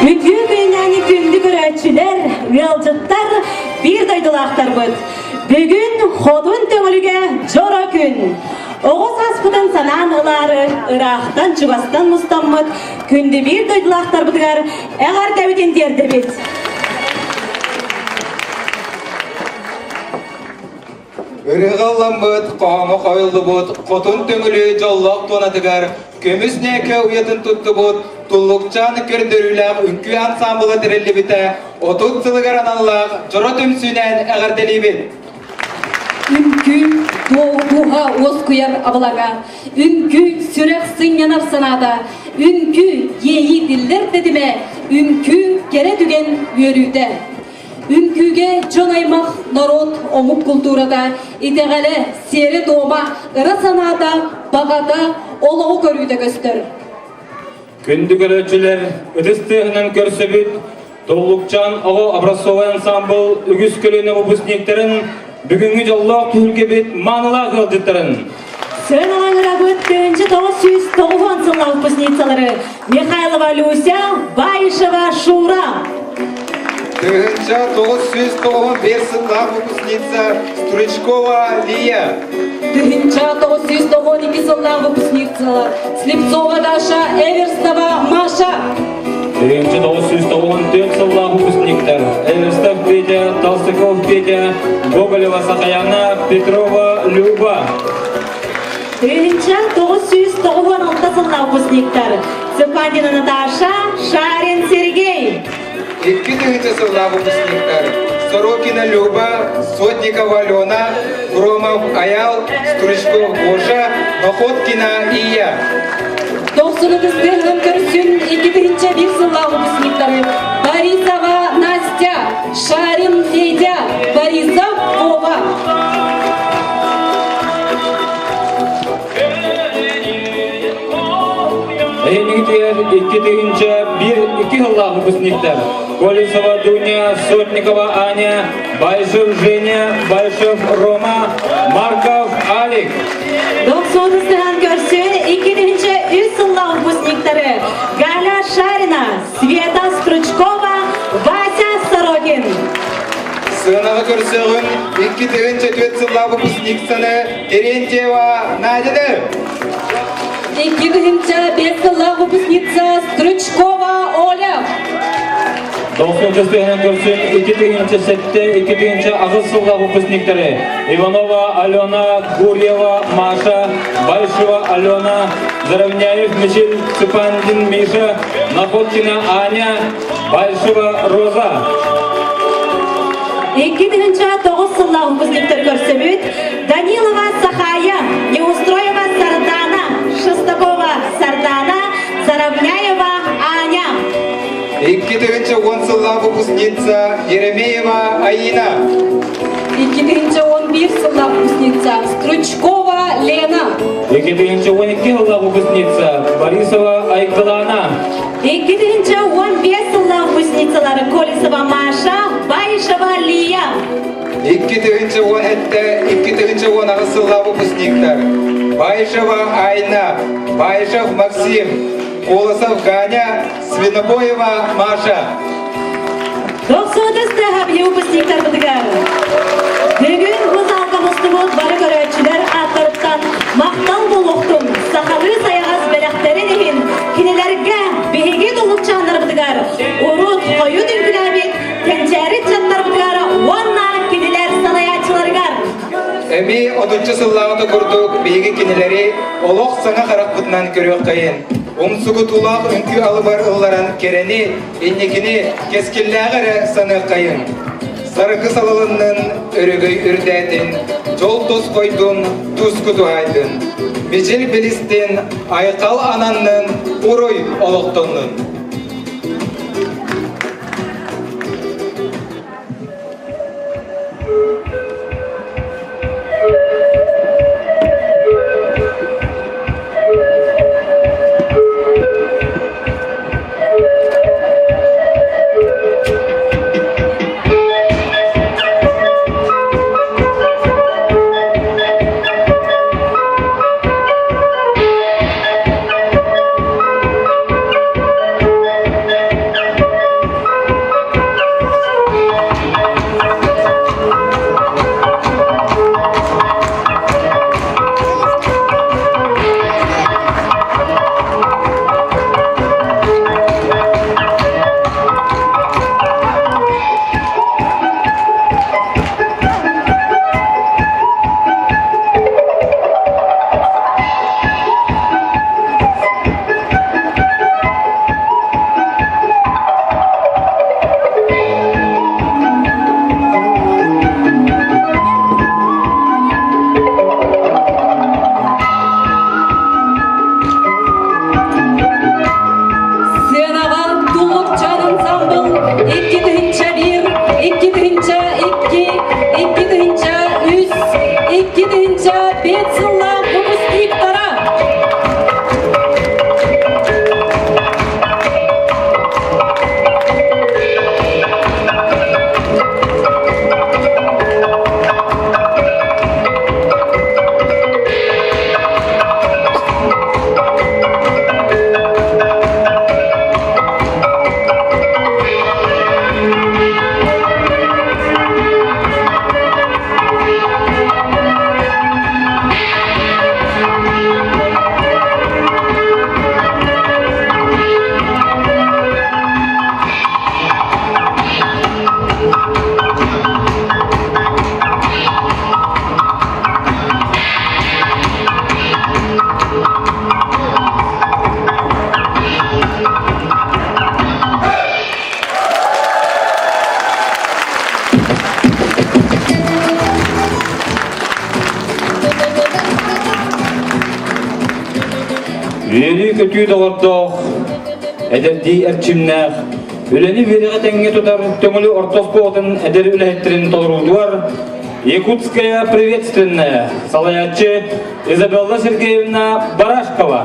Үтүө күннээни күндү көрөөччүлэр, ыалдьыттар, биир дойдулаахтарбыт. Бүгүн Хотун Төҥүлүгэ дьоро күн. Оҕо сааспытын санаан ылаары ыраахтан чугастан мустаммыт күндү биир дойдулаахтарбытыгар эҕэрдэбитин тиэрдэбит. Ырыаҕа ылламмыт, хоһооҥҥо хоһуйуллубут Хотун Төҥүлү дьоллоох туонатыгар көмүс нээкэ уйатын туттубут Туллукчаан көрдөрүүлээх үҥкүү ансаамбыла тэриллибитэ 30 сылыгар аналлаах дьоро түмсүүнэн эҕэрдэлиибит! Үҥкүү дууһа уоскуйар абылаҥа, үҥкүү сүрэх сынньанар санаата, үҥкүү иэйии биллэр тэтимэ, үҥкүү кэрэ түгэн үөрүүтэ. Үҥкүүгэ дьон-аймах, норуот, омук култуурата, итэҕэлэ, сиэрэ-туома, ыра санаата, баҕата, олоҕу көрүүтэ көстөр. Күндү көрөөччүлэр, ытыс тыаһынан көрсөбүт Туллукчаан оҕо образцовай ансаамбыл үгүс көлүөнэ выпускниктарын бүгүҥҥү дьоллоох түһүлгэбит маанылаах ыалдьыттарын Сыаналаҥырабыт 1990 сыллаах выпускницалары Михайлова Люся, Баишева Шура. 1995 сыллаах выпускница Стручкова Лия. 1992 сыллаах выпускницалар Слепцова Даша, Эверстова Маша. 1994 сыллаах выпускниктар Эверстов Петя, Толстяков Петя, Гоголева Сахаяна, Петрова Люба. 1996 сыллаах выпускниктар Цыпандина Наташа, Шарин Сергей. 2000 сыллаах выпускниктар Сорокина Люба, Сотникова Алена, Громов Аял, Стручков Гоша, Находкина Ия. 93 тыһын көрсүн 2001 сыллаах выпускниктары Борисова Настя, Шарин Федя, Борисов Вова. Эһиги 2001 сыллаах выпускниктар Колесова Дуня, Сотникова Аня, Байшев Женя, Байшев Рома, Марков Алик. 90 көрсүн 2003 сыллаах выпускниктары Галя Шарина, Света Стручкова, Вася Сорокин. Сыанаҕа көрсөҕүн 2004 сыллаах выпускницаны Терентьева Надяны. 2005 сыллаах выпускница Стручкова Оля. 90 көрсүн 2007 2008 сыллаах выпускниктары Иванова Алена, Гурьева Маша, Большева Алена, Заровняев Мичил, Цыпандин Миша, Находкина Аня, Большева Роза. 2009 сыллаах выпускниктар көрсөбүт Данилова Сахая, Неустроева Сардана, Шестакова Сардана, Заровняева Аня. 2010 сыллаах выпускница Еремеева Аина. 2011 сыллаах выпускница Стручкова Лена. 2012 сыллаах выпускница Борисова Айгылана. 2015 сыллаах выпускницалары Колесова Маша, Баишева Лия. 2017 2018 сыллаах выпускниктар Баишева Айна, Баишев Максим, Колосов Ганя, Свинобоева Маша. 93 выпускниктарбытыгар. Бүгүн бу залга мустубут бары көрөөччүлэр ааттарыттан махтал буолуохтун, сахалыы сайаҕас бэлэхтэрин иһин кинилэргэ биһиги туллукчааннарбытыгар урут хойут үҥкүлээбит кэнчээри ыччаттарбытыгар уонна кинилэр салайааччыларыгар Эми отучча сыллааҕыта курдук биһиги кинилэри олох саҥа харахпытынан көрүөххэйин. Умсугутуулаах үҥкүү алыбар ылларан кэрэни, инникини кэскиллээҕи эрэ саныаххайын. Саргы салалыннын, өрөгөй үрдээтин, дьол тосхойдун, туску туһаайдын. Мичил билистин, айхал ананнын, уруй олохтоннун. 2001, 2002, 2003, 2005 сыллаах выпускниктара. Үөрүү-көтүү доҕордоох, эдэрдии эрчимнээх, үлэни үөрэҕи тэҥҥэ тутар Төҥүлү орто оскуолатын эдэр үлэһиттэрин толоруутугар Якутская приветственная салайааччы Изабелла Сергеевна Барашкова.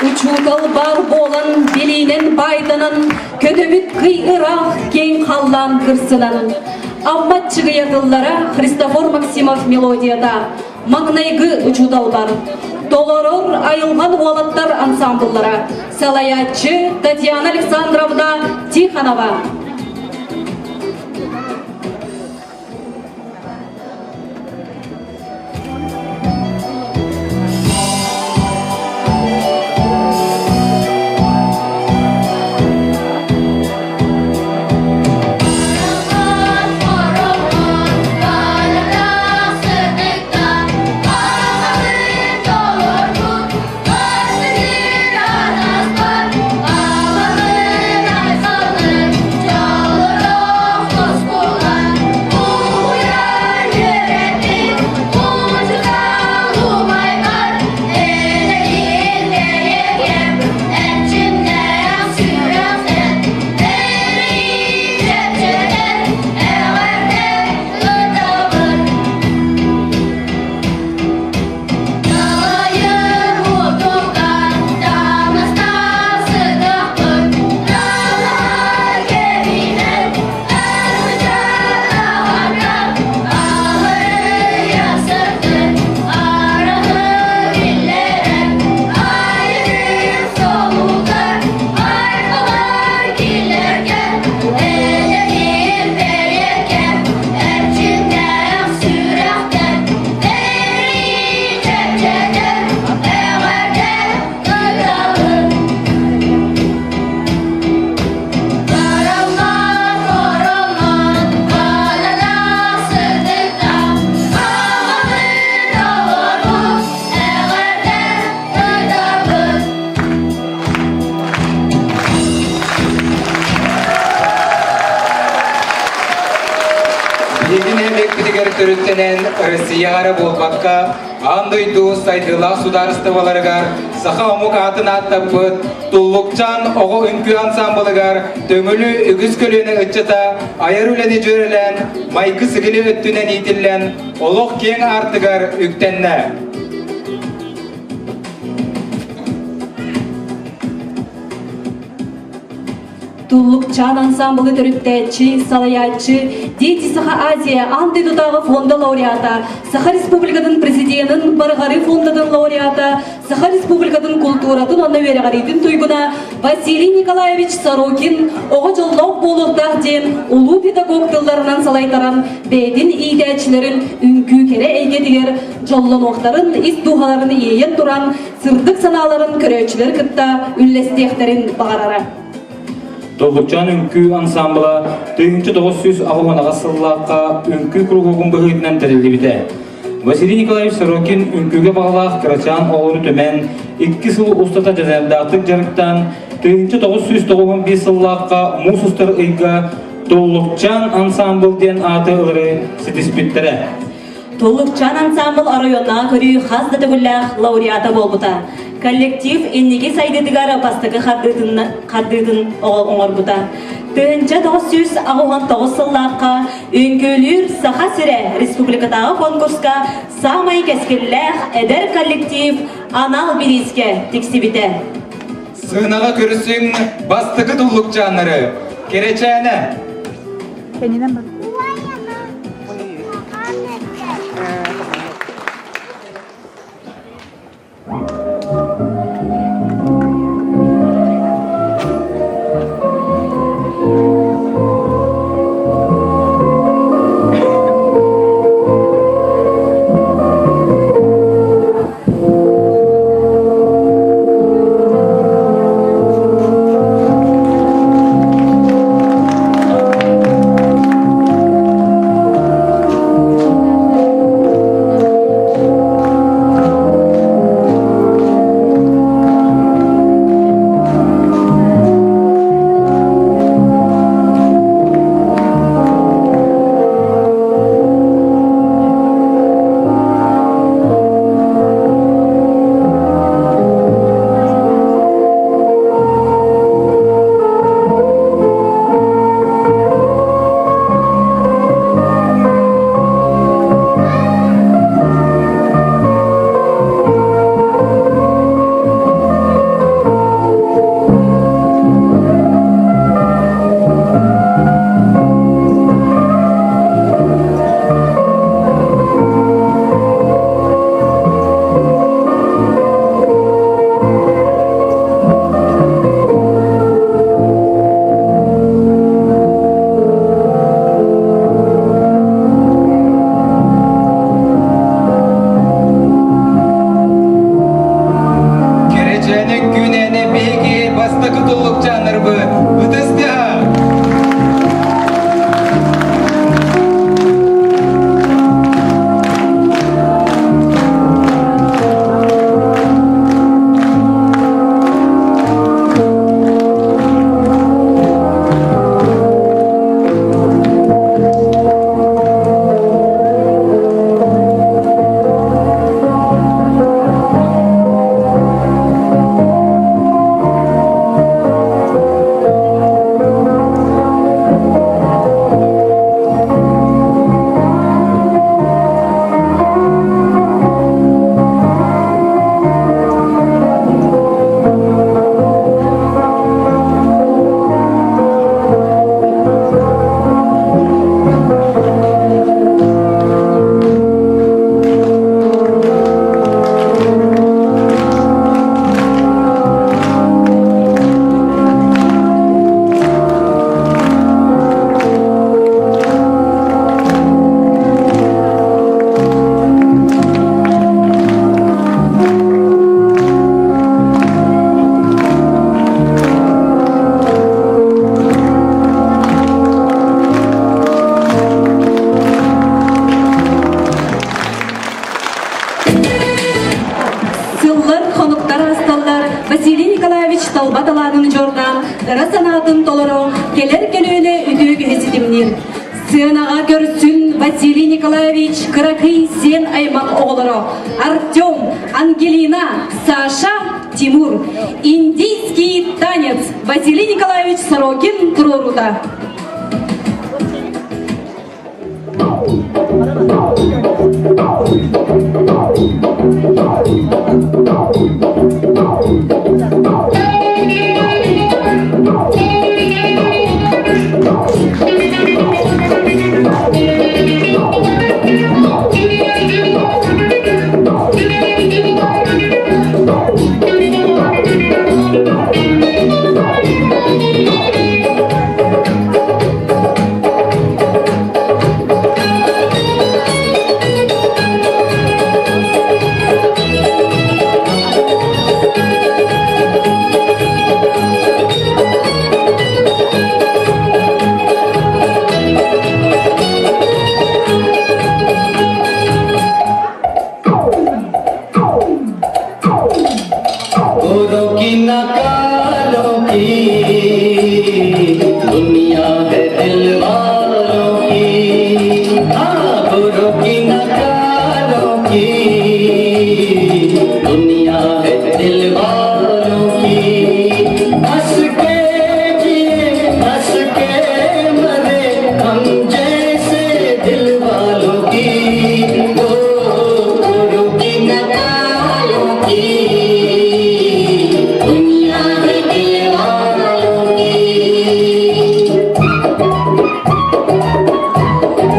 Учуутал баар буолан, билиинэн баайданан, көтөбүт кый ыраах киэҥ халлаан кырсынан. Амма чыгыйатыллара Христофор Максимов мелодията маҥнайгы учууталбар. Толорор айылҕан уолаттар ансамбллара салайааччы Татьяна Александровна Тихонова. Биһиги нэһилиэкпитигэр төрүттэнэн Россияҕа эрэ буолбакка, аан дойду сайдыылаах судаарыстыбаларыгар саха омук аатын ааттаппыт Туллукчаан оҕо үҥкүү ансаамбылыгар Төҥүлү үгүс көлүөнэ ыччата айар үлэни дьүөрэлээн, майгы-сигили өттүнэн иитиллэн, олох киэҥ аартыгар үктэннэ. Туллукчаан ансаамбылы төрүттээччи, салайааччы, Дети Саха Азия аан дойдутааҕы фонда лауреата, Саха Республикатын президенин Барҕары фондатын лауреата, Саха Республикатын култууратын уонна үөрэҕириитин туйгуна Василий Николаевич Сорокин оҕо дьоллоох буолуохтаах диэн улуу педагог тылларынан салайтаран бэйэтин иитээччилэрин үҥкүү кэрэ эйгэтигэр дьоллонуохтарын ис дууһаларын иэйэн туран сырдык санааларын көрөөччүлэри кытта үллэстиэхтэрин баҕарара. Долгуччаан үҥкүү ансаамбыла 1998 сыллаахха үҥкүү куруһуогун быһыытынан тэриллибитэ. Василий Николаевич Сорокин үҥкүүгэ баҕалаах кырачаан оҕолору түмэн, икки сыл устата дьаныардаахтык дьарыктаан, 1995 сыллаахха муус устар ыйга Туллукчаан ансаамбыл диэн ааты ылары ситиспиттэрэ. Туллукчаан ансаамбыл оройуоннааҕы көрүү хас да төгүллээх лауреата буолбута. Коллектив инники сайдыытыгар бастакы хардыытын, хардыытын оҥорбута. 1989 сыллаахха Үҥкүүлүүр Саха сирэ республикатааҕы конкурска саамай кэскиллээх эдэр коллектив анал бириискэ тиксибитэ. Сыанаҕа көрүсүҥ бастакы туллукчааннары Кэрэчээнэ Кэннинэн бар. ситимниир. Сыанаҕа көрсүн Василий Николаевич кыракый сиэн аймах оҕолоро Артем, Ангелина, Саша, Тимур. Индийский танец Василий Николаевич Сорокин туруоруута. गोरों की नकारों की दुनिया है दिल वालों की हाँ गोरों की नकारों की दुनिया है दिल वालों की हंस के जिए हंस के मरे हम जैसे दिल वालों की ओ गोरों की नकारों की दुनिया है दिल वालों की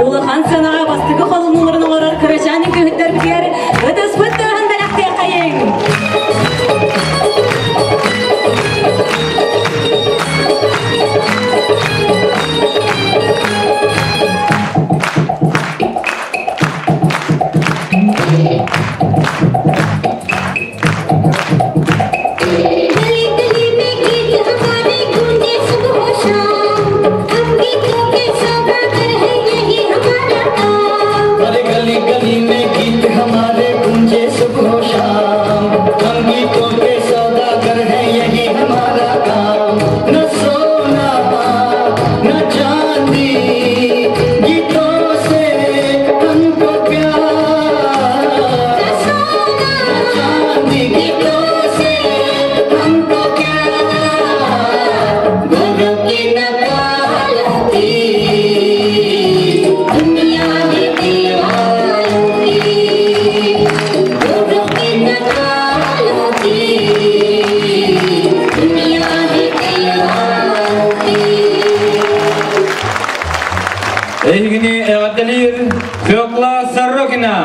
Улахан сыанаҕа бастакы холонууларын оҥорор кырачаан үҥкүүһүттэрбитигэр ытыспыт тыаһын бэлэхтиэххэйиҥ! गली गली में गीत हमारे गूंजे सुबह शाम हम गीतों के सौदागर हैं यही हमारा काम अरे गली गली में गीत हमारे गूंजे सुबह शाम हम गीतों के सौदागर हैं यही हमारा काम न सोना न चांदी गीतों से हमको प्यार न सोना चांदी गीतों से हमको प्यार गोरों की नकारों की दुनिया है दिल वालों की गोरों की नकारों की दुनिया है दिल वालों की Эһигини эҕэрдэлиир Фекла Сорокина.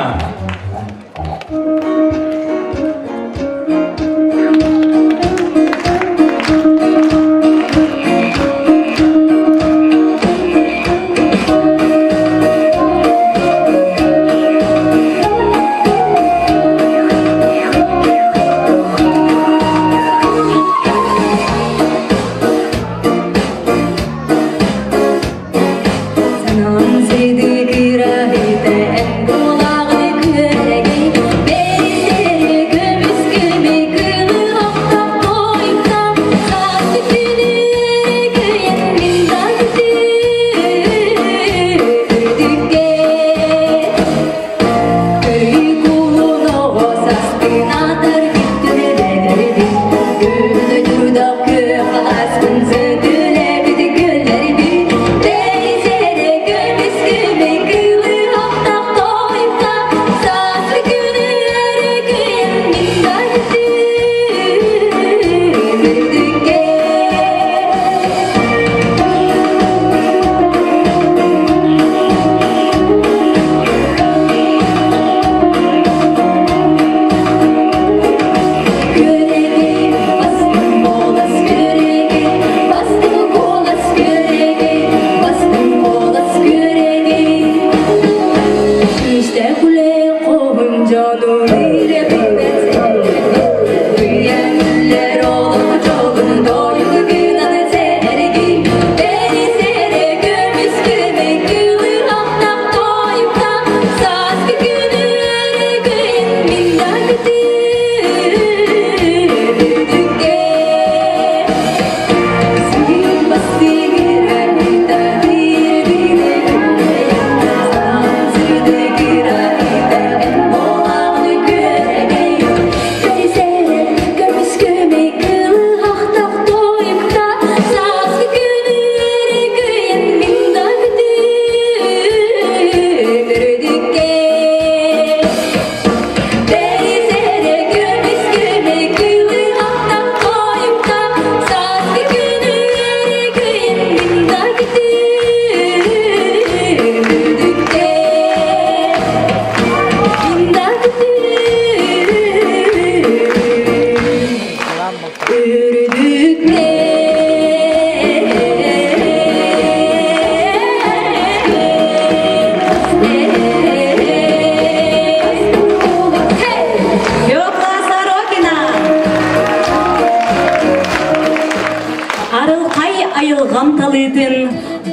Санаам сыды кыраһыта эн кулааҕы.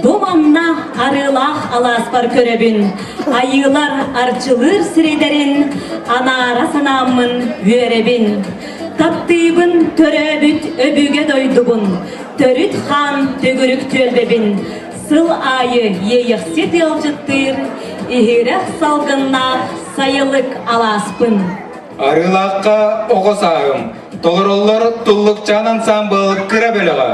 Бу манна арыылаах алааспар көрөбүн, айыылар арчылыыр сирэйдэрин анаара санааммын үөрэбин. Таптыыбын төрөөбүт өбүгэ дойдубун, төрүт хаан төгүрүк түөлбэбин. Сыл аайы иэйэхсит ыалдьыттыыр, иһирэх салгыннаах сайылык алааспын. Арыылаахха оҕо сааһым, толороллор Туллукчаан ансаамбыл кыра бөлөҕө.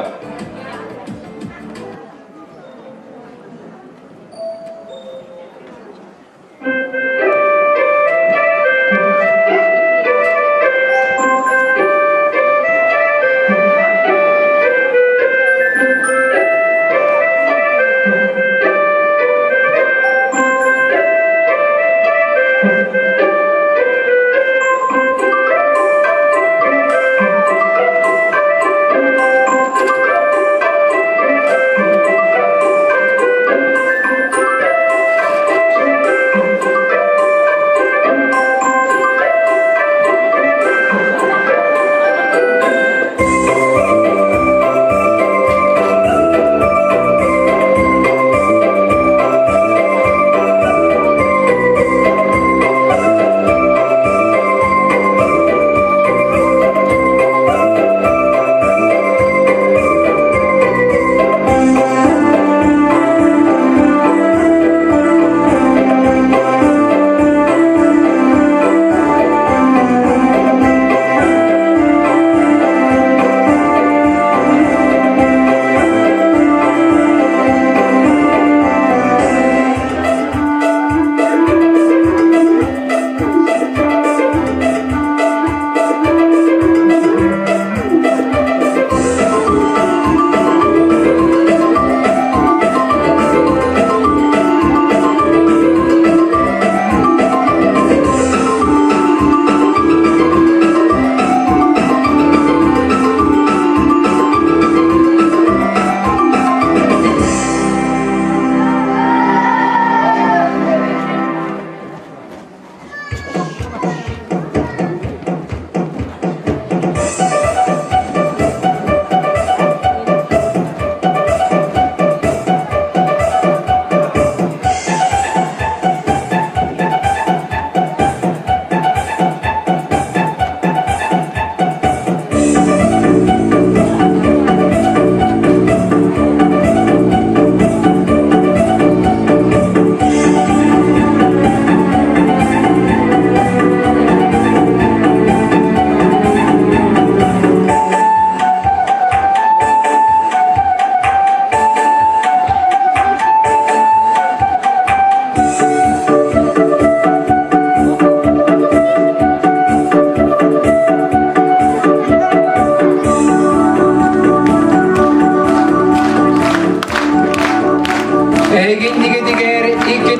Эһигиннигитигэр 2 2,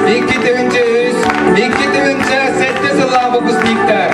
2 3, 2 7 сыллаах выпускниктар.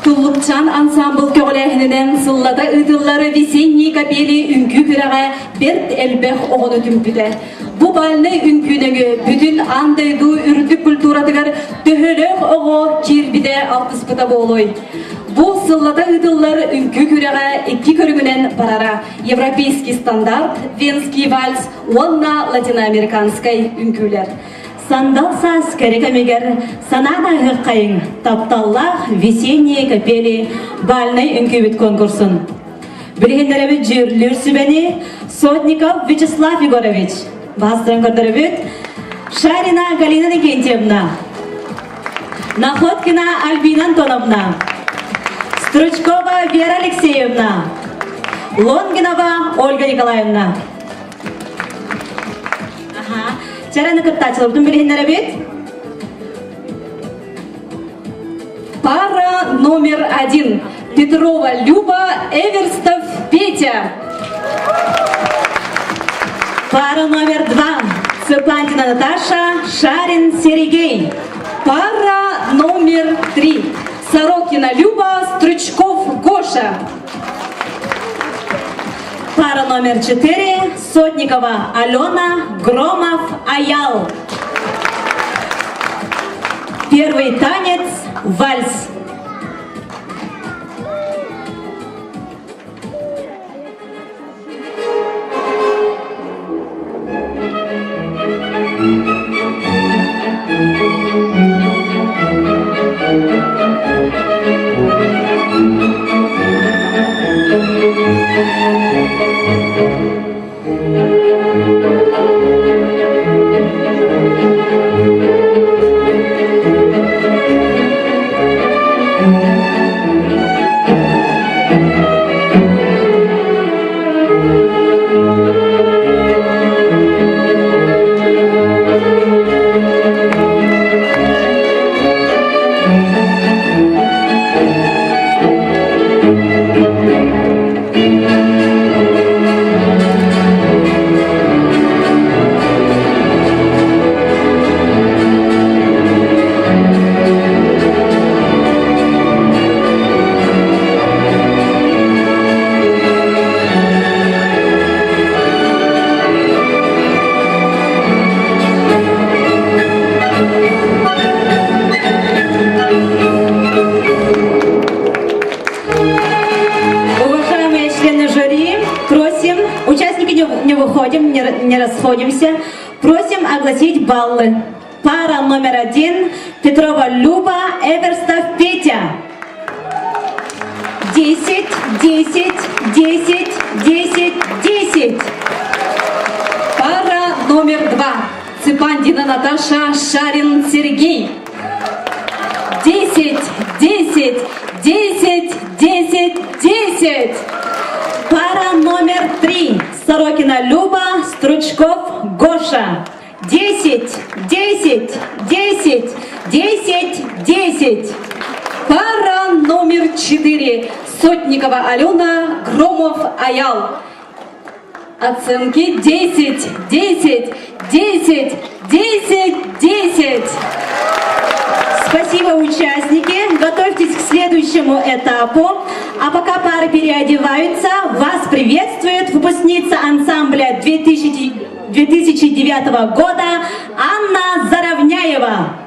Туллукчаан ансаамбыл көҕүлээһининэн сыллата ыытыллар «Весенние капели» үҥкүү күрэҕэ бэрт элбэх оҕону түмпүтэ. Бу бальнай үҥкүүнү бүтүн аан дойду үрдүк культуратыгар төһөлөөх оҕо киирбитэ алтыспыта буолуой? Бу сыллата ыытыллар үҥкүү күрэҕэ икки көрүҥүнэн барара. Европейский стандарт, венский вальс уонна латиноамериканскай үҥкүүлэр. Сандал саас кэрэ кэмигэр санаан ааһыаххайыҥ тапталлаах «Весенние капели» бальнай үҥкүүбүт конкурсун. Билиһиннэрэбит дьүүллүүр сүбэни Сотников Вячеслав Егорович, баастарын көрдөрөбүт Шарина Галина Никентьевна, Находкина Альбина Антоновна, Стручкова Вера Алексеевна, Лонгинова Ольга Николаевна. Чараны кыттааччыларбытын билиһиннэрэбит. Пара номер один. Петрова Люба, Эверстов Петя. Пара номер два. Цыплантина Наташа, Шарин Сергей. Пара номер три. Сорокина Люба, Стручков Гоша. Пара номер четыре. Сотникова Алена, Громов Аял. Первый танец – вальс. Уважаемые члены жюри, просим, участники не, не выходим, не, не расходимся, просим огласить баллы. Пара номер один Петрова Люба, Эверстов Петя. 10, 10, 10, 10, 10. Пара номер два. Цыпандина Наташа, Шарин Сергей. 10, 10, 10, 10, 10. Пара номер три. Сорокина Люба, Стручков Гоша. 10, 10, 10, 10, 10. Пара номер четыре. Сотникова Алена, Громов Аял. Оценки 10, 10, 10, 10, 10. Спасибо, участники. Готовьтесь к следующему этапу. А пока пары переодеваются, вас приветствует выпускница ансамбля 2000 2009 года Анна Заровняева.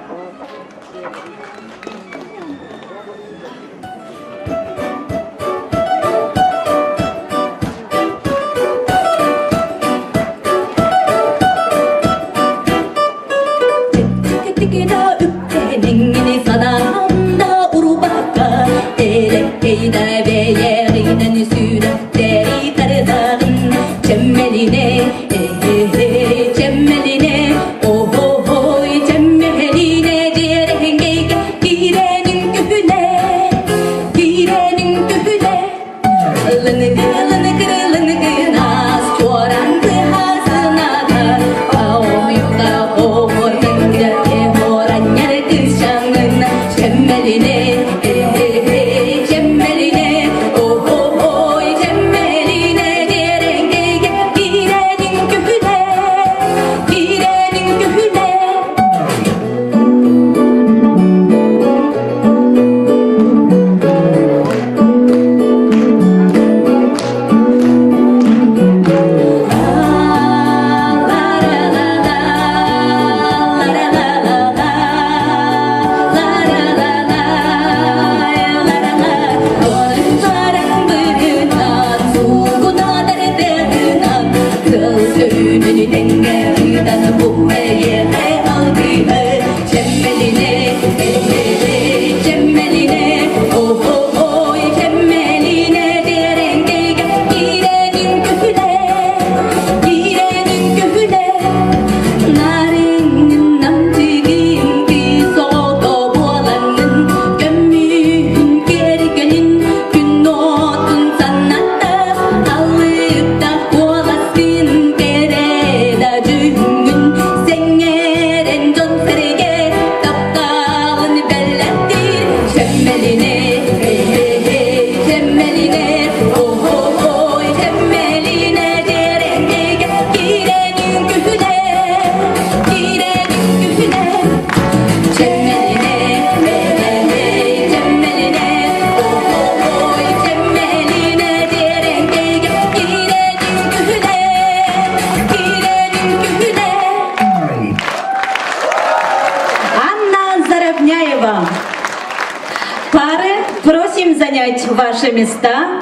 Просим занять ваши места.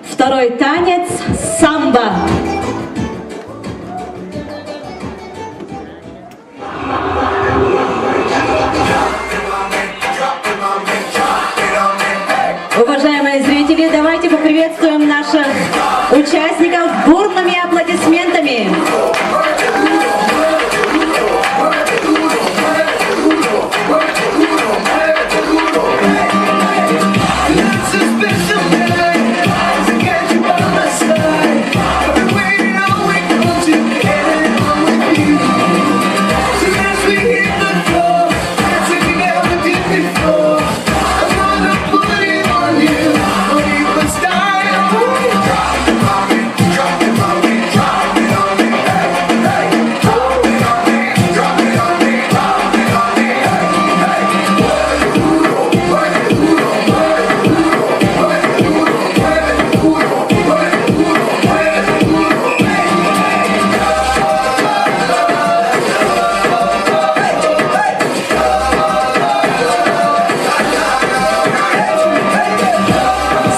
Второй танец – самбо. Уважаемые зрители, давайте поприветствуем наших участников бурными аплодисментами.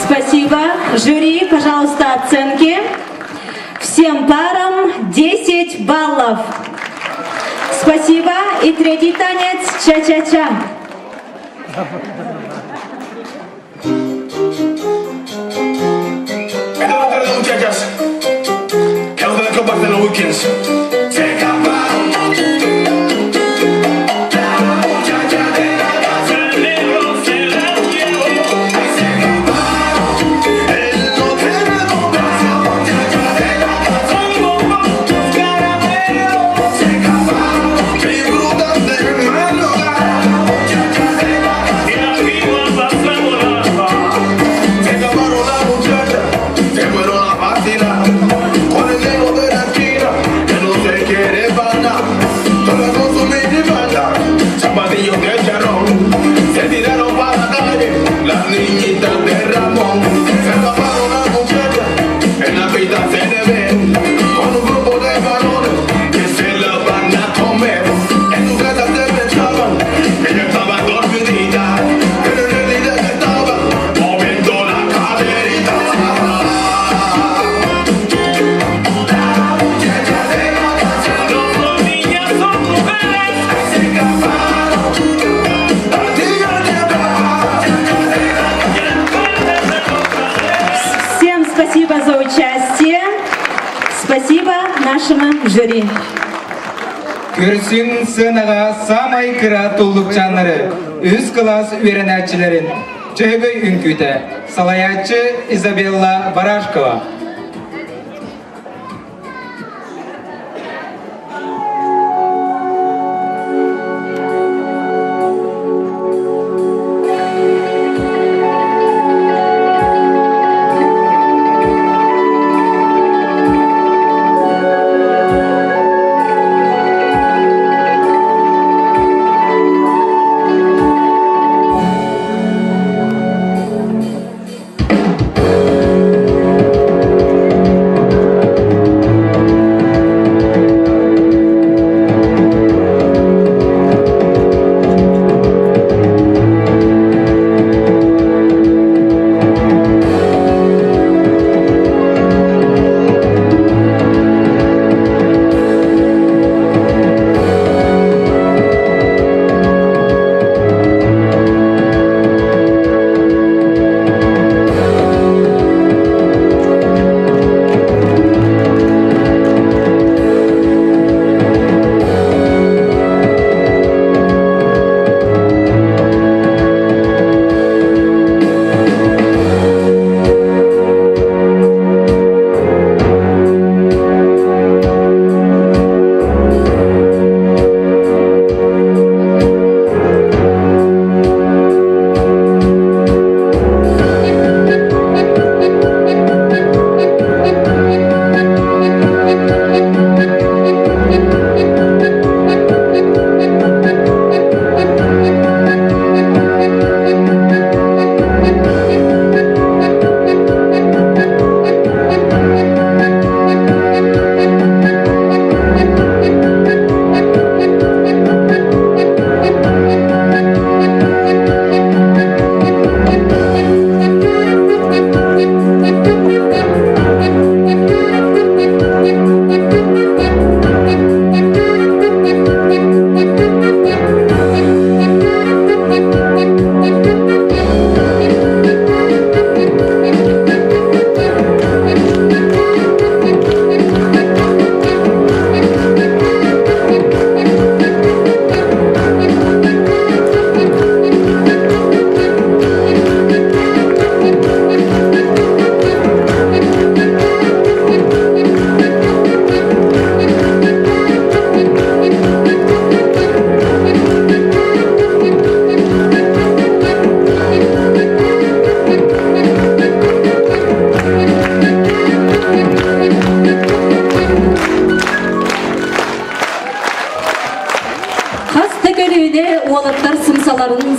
Спасибо. Жюри, пожалуйста, оценки. Всем парам 10 баллов. Спасибо. И третий танец ча-ча-ча. Buenas tardes, muchachas. Que ustedes comparten los weekends. Se escaparon. La muchacha de la casa, el negro se la llevó. Se escaparon. El no tiene La muchacha de la casa, con tus caramelos. Se escaparon. Disfrutan de madrugada. La muchacha de la casa. Y la viva pasa volando. Se escaparon la muchacha, se fueron a vacilar. Con el negro de la esquina, que no se quiere para Todas con su minifalda, zapatillos de charrón. Se tiraron para la calle, las niñitas de Ramón. Se escaparon la muchacha, en la pista se le ve. Con un grupo de varones que se la van a comer. En su casa se pensaban que ella estaba dormidita, pero en realidad estaba moviendo la caderita. La muchacha de la casa no son niñas, son mujeres. Se escaparon, Всем спасибо за участие. Спасибо нашему жюри. Көрсүҥ сыанаҕа саамай кыра туллукчааннары, үс кылаас үөрэнээччилэрин Дьөһөгөй үҥкүүтэ, салайааччы Изабелла Барашкова.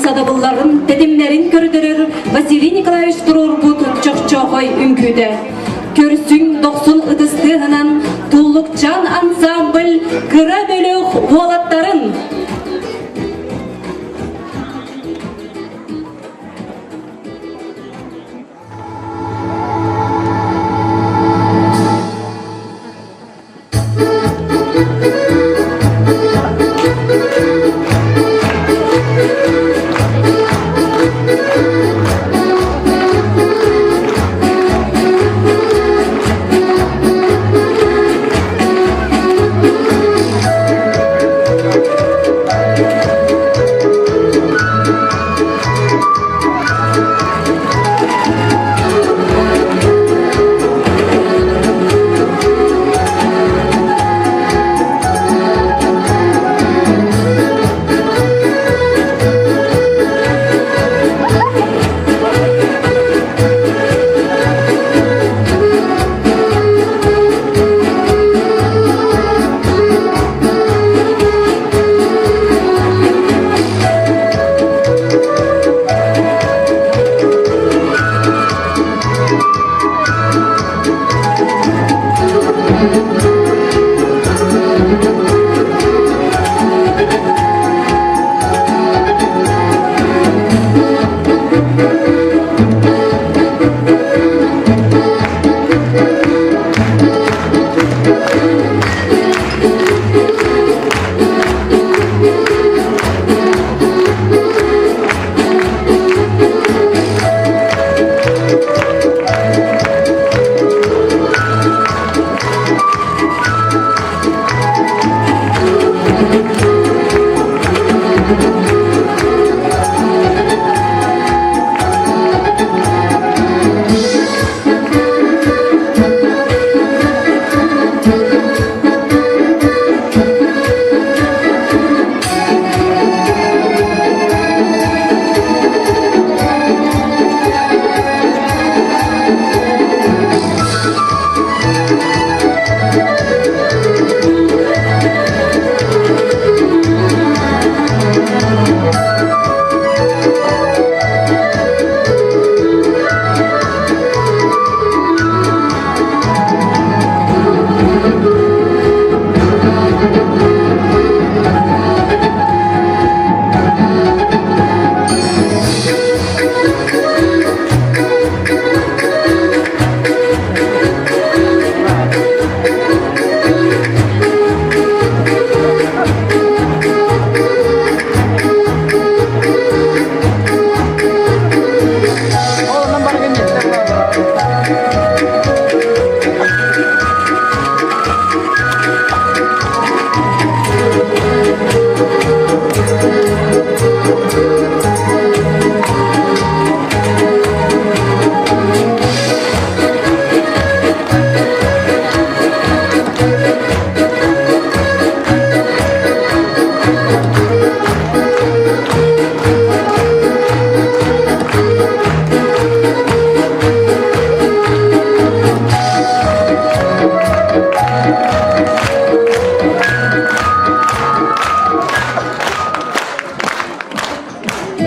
сатабылларын, тэтимнэрин көрдөрөр Василий Николаевич туруорбут чохчоохой үҥкүүтэ. Көрсүҥ дохсун ытыстыаһынан Туллукчаан ансамбль кыра бөлөх уолаттарын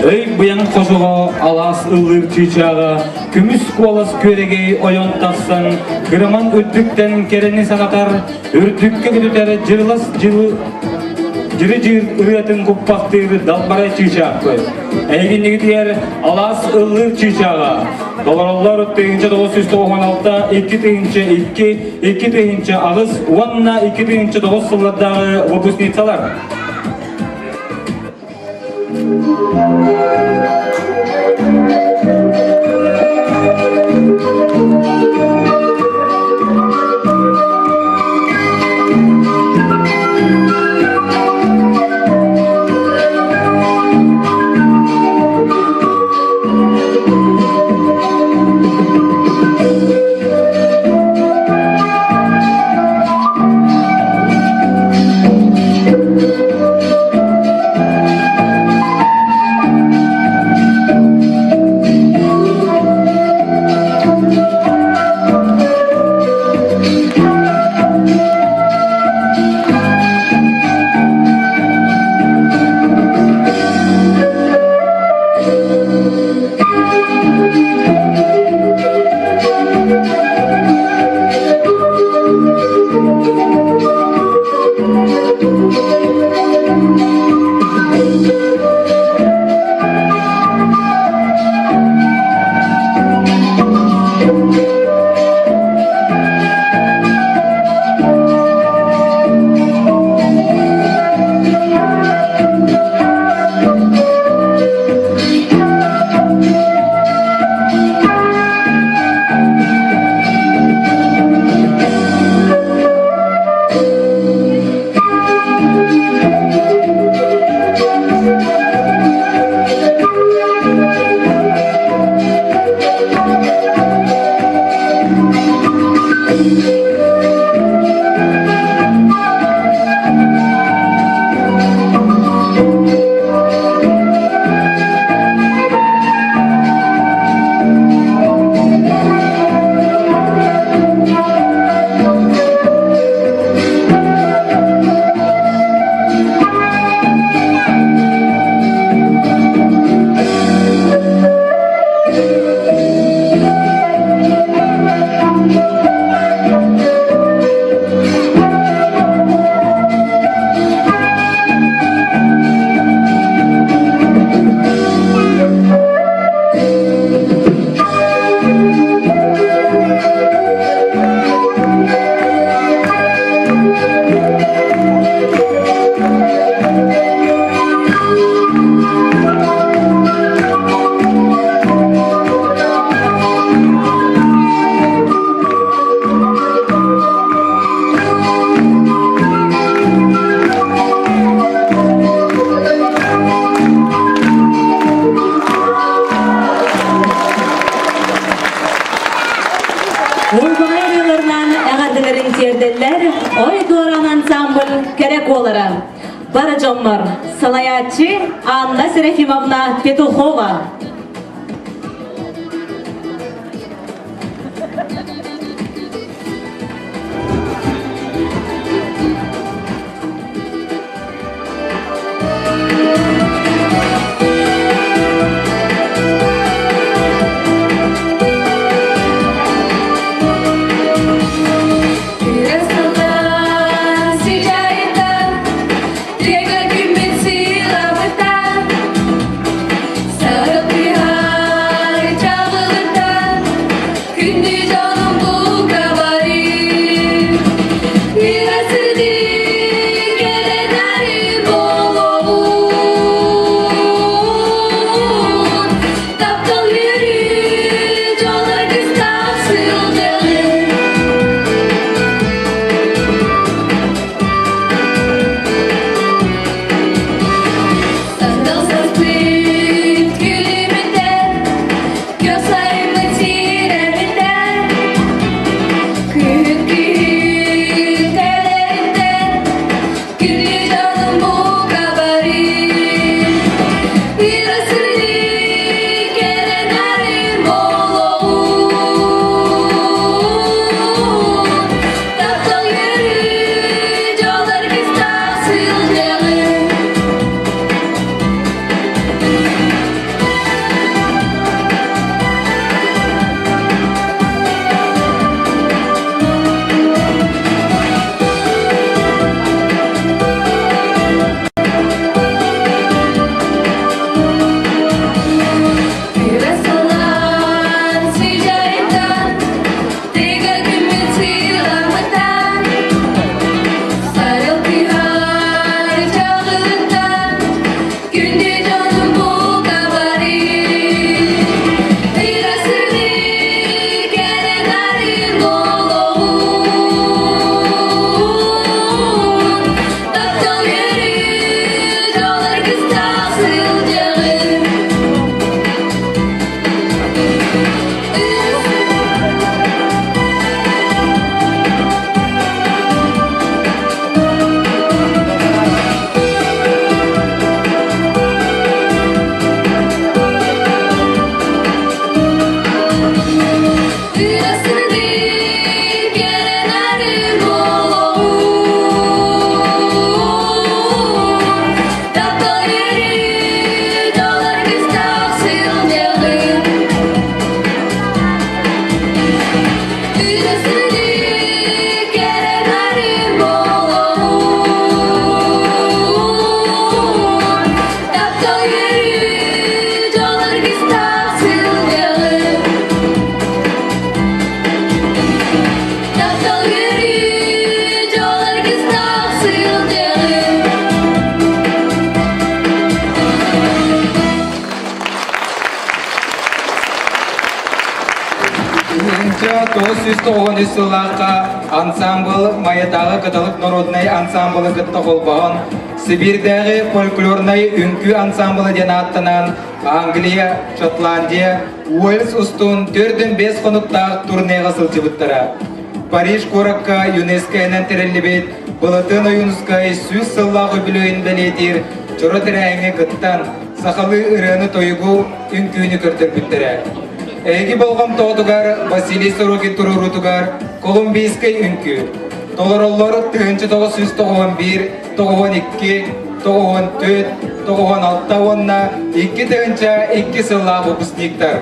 Өй быйаҥ хосоҕо алаас ыллыыр чыычааҕа көмүс куолас күөрэгэй ойон тахсан кыраман үрдүктэн кэрэни санатар үрдүккэ көтүтэр дьырылас дьылы дьыры-дьыр ырыатын куппахтыыр далбарай чыычаахпыт. Эһигиннигитигэр алаас ыллыыр чыычааҕа толороллор 1996, 2002, 2008 уонна 2009 сыллардааҕы выпускницалар. Ылбаҕай ырыаларынан эҕэрдэлэрин тиэрдэллэр Ой Дуораан ансамбль кэрэ куолара. Бары дьоммор салайааччы Анна Серафимовна Петухова. 993 сыллаахха ансаамбыл Майатааҕы Кыталык народнай ансаамбылы кытта холбоһон Сибиирдээҕи фольклорнай үҥкүү ансаамбыла диэн ааттанан Англия, Шотландия, Уэльс устун 4-5 хонуктаах турнеҕа сылдьыбыттара. Париж куоракка ЮНЕСКО-нан тэриллибит Былатын Ойуунускай 100 сыллаах үбүлүөйүн бэлиэтиир дьоро тэрээһиҥҥэ кыттан сахалыы ырыаны-тойугу, үҥкүүнү көрдөрбүттэрэ. Эһиги болҕомтоҕутугар Василий Сорокин туруоруутугар Колумбийскай үҥкүү. Толороллор 1991, 92, 94, 96 уонна 2002 сыллаах выпускниктар.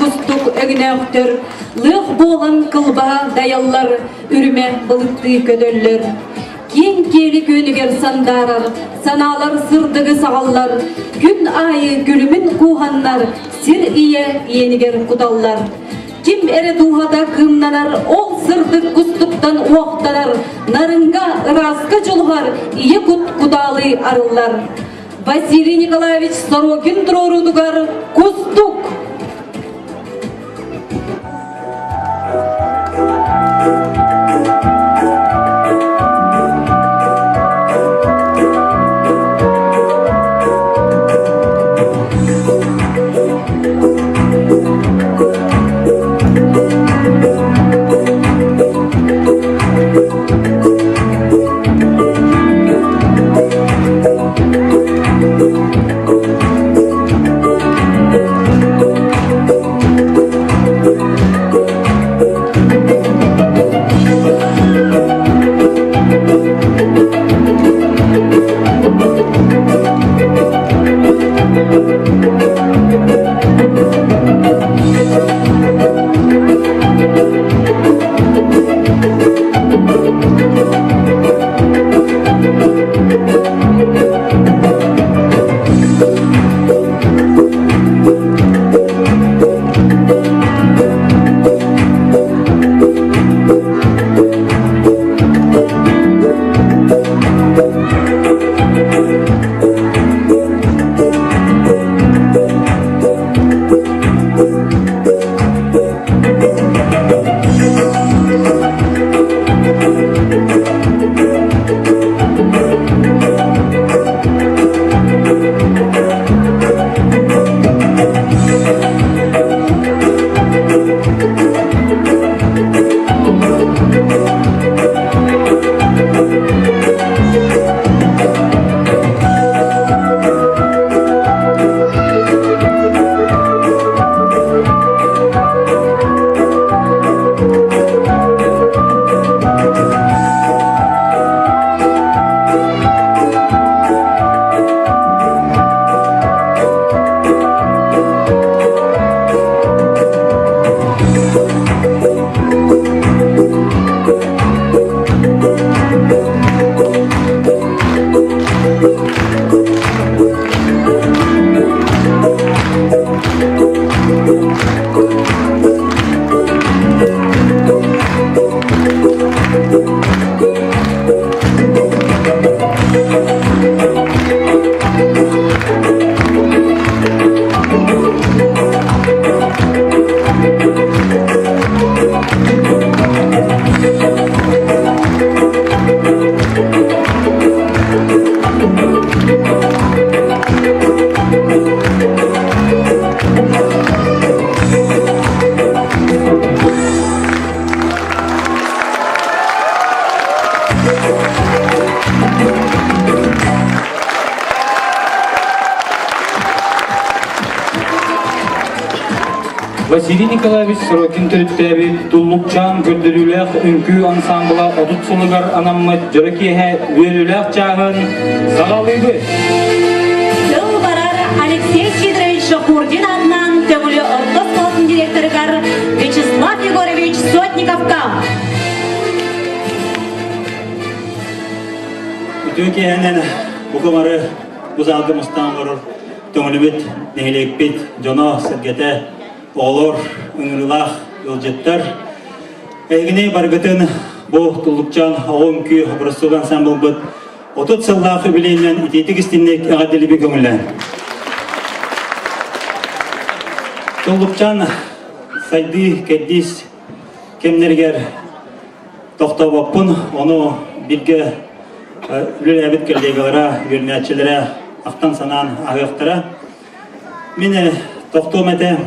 кустук өҥнөөхтөр, лыах буолан кылбаһа дайаллар, үрүмэ былыттыы көтөллөр. Киэҥ киэли күөнүгэр сандаарар, санаалар сырдыгы саҕаллар, күн аайы күлүмүн кууһаннар, сир ийэ иэнигэр куталлар. Ким эрэ дууһата кыымнанар, ол сырдык кустуктан уохтанар, нарыҥҥа, ырааска дьулуһар, ийэ кут кутаалыы арыллар. Василий Николаевич Сорокин туруоруутугар Кустук! Василий Николаевич Сорокин төрүттээбит Туллукчаан көрдөрүүлээх үҥкүү ансаамбыла 30 сылыгар анаммыт дьоро киэһэ үөрүүлээх чааһын саҕалыыбыт. Сыл барар Алексей Сидорович Шахурдин аатынан Төҥүлү орто оскуолатын директорыгар Вячеслав Егорович Сотниковка. Үтүө киэһэнэн бука бары бу залга мустан олорор Төҥүлүбүт, нэһилиэкпит дьоно, сэргэтэ, оҕолор, ыҥырыылаах ыалдьыттар. Эһигини барыгытын бу Туллукчаан оҕо үҥкүү образцовый ансамблбыт 30 сыллаах үбүлүөйүнэн итиитик истинник эҕэрдэлиибин көҥүллээн. Туллукчаан сайдыы кэрдиис кэмнэригэр тохтообоппун, ону бииргэ үлэлээбит коллегалара, үөрэнээччилэрэ ахтан-санаан аһыахтара. Мин тохтуом этэ,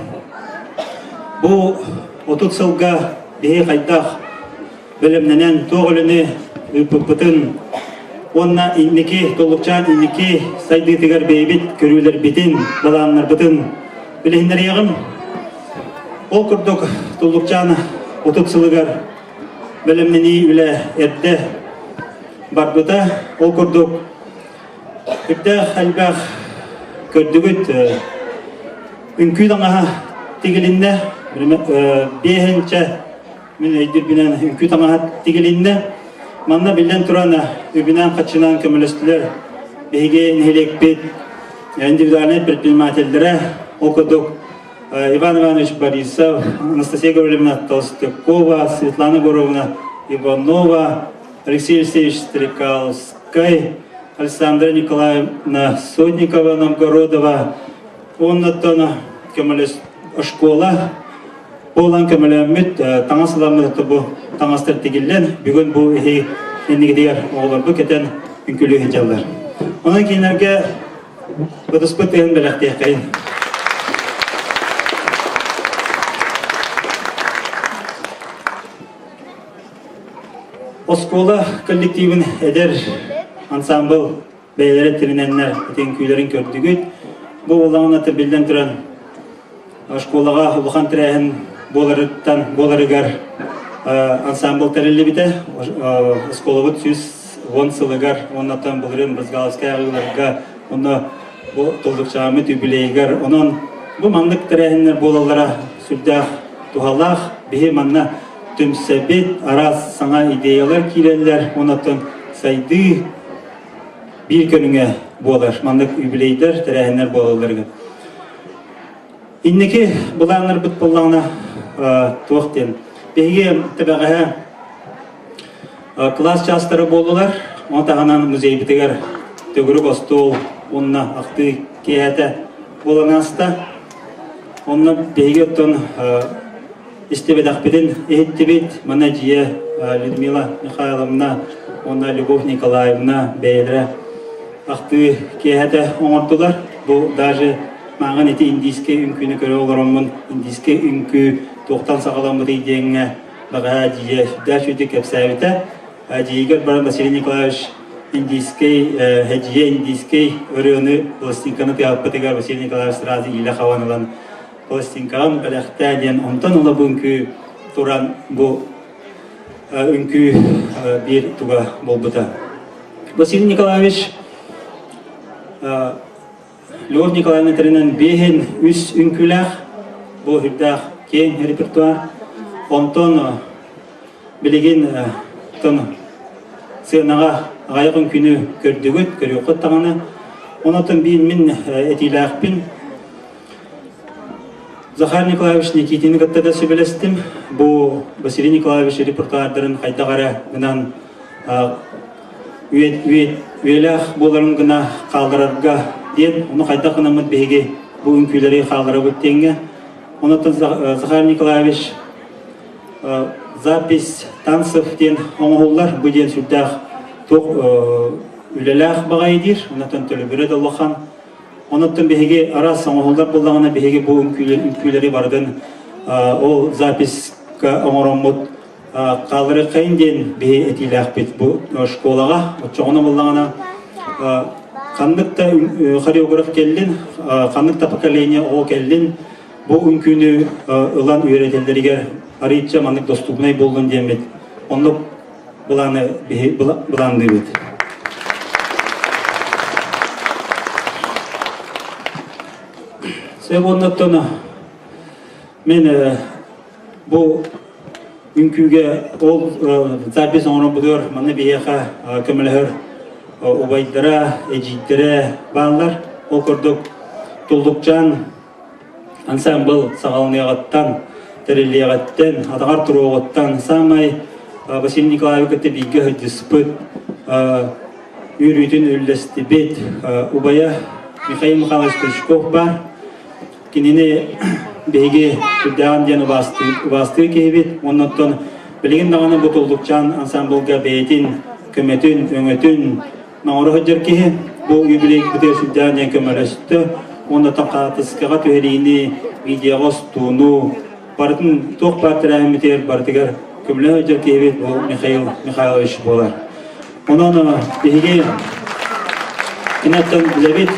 бу 30 сылга биһи хайдах бэлэмнэнэн туох үлэни ыыппыппытын уонна инники Туллукчаан инники сайдыытыгар бэйэбит көрүүлэрбитин, былааннарбытын билиһиннэриэҕим. Ол курдук Туллукчаан 30 сылыгар бэлэмнэнии үлэ эрдэ барбыта. Ол курдук үрдээх элбэх көрдүгүт үҥкүү таҥаһа. тигилиннэ. Биэһинчэ мин өйдүүрбүнэн үҥкүү таҥаһа тигилиннэ. Манна биллэн туран үбүнэн-хаччынан көмөлөстүлэр. Биһиги нэһилиэкпит индивидуальнай предпринимателлэрэ, ол курдук Иван Иванович Борисов, Анастасия Гаврильевна Толстякова, Светлана Горовна Иванова, Алексей Алексеевич Стрекаловскай, Александра Николаевна Сотникова, Новгородова, уоннаттан көмөлөс школа буолан көмөлөөммүт таҥас ыламмыт бу таҥастар тигиллэн бүгүн бу иһи иннигитигэр оҕолорбут кэтэн үҥкүүлүү сылдьаллар. Онон кинилэргэ ытыспыт тыаһын бэлэхтиэххэйин. Оскуола коллективын эдэр ансамбл бэйэлэрэ тэринэннэр ити үҥкүүлэрин көрдүгүт. Бу буоллаҕына биллэн туран школаҕа улахан тэрээһин буоларыттан буоларыгар ансамбл тэриллибитэ. Оскуолабыт 110 сылыгар уоннаттан былырыын Брызгаловскай аҕыыларга онно бу Туллукчааммыт юбилейыгар онон бу маннык тэрээһиннэр буолаллара сүрдээх туһалаах. Биһи манна түмсэбит, араас саҥа идеялар киирэллэр, онон сайдыы биир көрүҥэ буолар. Маннык юбилейдар, тэрээһиннэр буолалларыгар. Инники былааннарбыт буоллаҕына туох диэн. Биһиги тэбэҕэһэ кылаас чаастара буоллулар. Ону таһынан музейбытыгар төгүрүк остуол уонна ахтыы киэһэтэ буолан ааста. Онно биһиги оттон истибэтэхпитин иһиттибит. Манна дьиэ Людмила Михайловна уонна Любовь Николаевна бэйэлэрэ ахтыы киэһэтэ оҥордулар. Бу даже мааҕын ити индийскэй үҥкүүнү көрө олороммун индийскэй үҥкүү туохтан саҕаламмытый диэҥҥэ бэҕэһээ дьиэ сүрдээх үчүгэйдик кэпсээбитэ. Дьиигэр баран Василий Николаевич индийскэй эдьиийэ индийскэй ырыаны пластинканы тыаһаппытыгар Василий Николаевич сразу иилэ хабан ылан пластинкаҕын бэлэхтээ диэн онтон ыла бу үҥкүү туран бу үҥкүү биир туга буолбута. Василий Николаевич Лев Николаевна тэринэн биэһин үс үҥкүүлээх бу үрдээх киэҥ репертуар. Онтон билигин тон сыанаҕа аҕыйах үҥкүүнү көрдүгүт, көрүөххүт даҕаны. Онон биир мин этиилээхпин. Захар Николаевич Никитини кытта да сүбэлэстим. Бу Василий Николаевич репертуардарын хайдах эрэ гынан үйэлээх буоларын гына хаалларарга диэн, ону хайдах гынаммыт биһиги бу үҥкүүлэри хаалларабыт диэҥҥэ. Онон Захар Николаевич запись танцев диэн оҥоһуллар. Бу диэн сүрдээх туох үлэлээх баҕайы диир. Онон төлөбүрэ да улахан. Онон биһиги араас оҥоһуллар буоллаҕына биһиги бу үҥкүүлэри барытын ол записка оҥороммут хаалларыаххайын диэн биһи этиилээхпит бу школаҕа. Оччоҕуна буоллаҕына ханнык да хореограф кэллин, ханнык да поколение оҕо кэллин, бу үҥкүүнү ылан үөрэтэллэригэр арыйча маннык доступнай буоллун диэммит оннук былааны биһи былаанныыбыт. Сөп оннуттан мен бу үҥкүүгэ ол запись оҥоробутугар манна биһиэхэ көмөлөһөр убайдара, эдьиийдэрэ бааллар. Ол курдук Туллукчаан ансаамбыл саҕаланыаҕыттан, тэриллиэҕиттэн, атаҕар туруоҕуттан саамай Василий Николаевы кытта бииргэ сылдьыспыт, үөрүүтүн үллэстибит убайа Михаил Михайлович Стручков баар. Кинини биһиги сүрдээҕин диэн убаастыыр киһибит. Оннуттан билигин даҕаны бу Туллукчаан ансамблга бэйэтин көмөтүн, өҥөтүн оҥоро сылдьар киһи. Бу юбилейбытыгар сүрдээҕин диэн көмөлөстө. Уонна хаартыскаҕа түһэриини, видеоҕа устууну, барытын туох баар тэрээһиммитигэр барытыгар көмөлөһө сылдьар киһибит бу Михаил Михайлович буолар. Онон биһиги киниттэн билэбит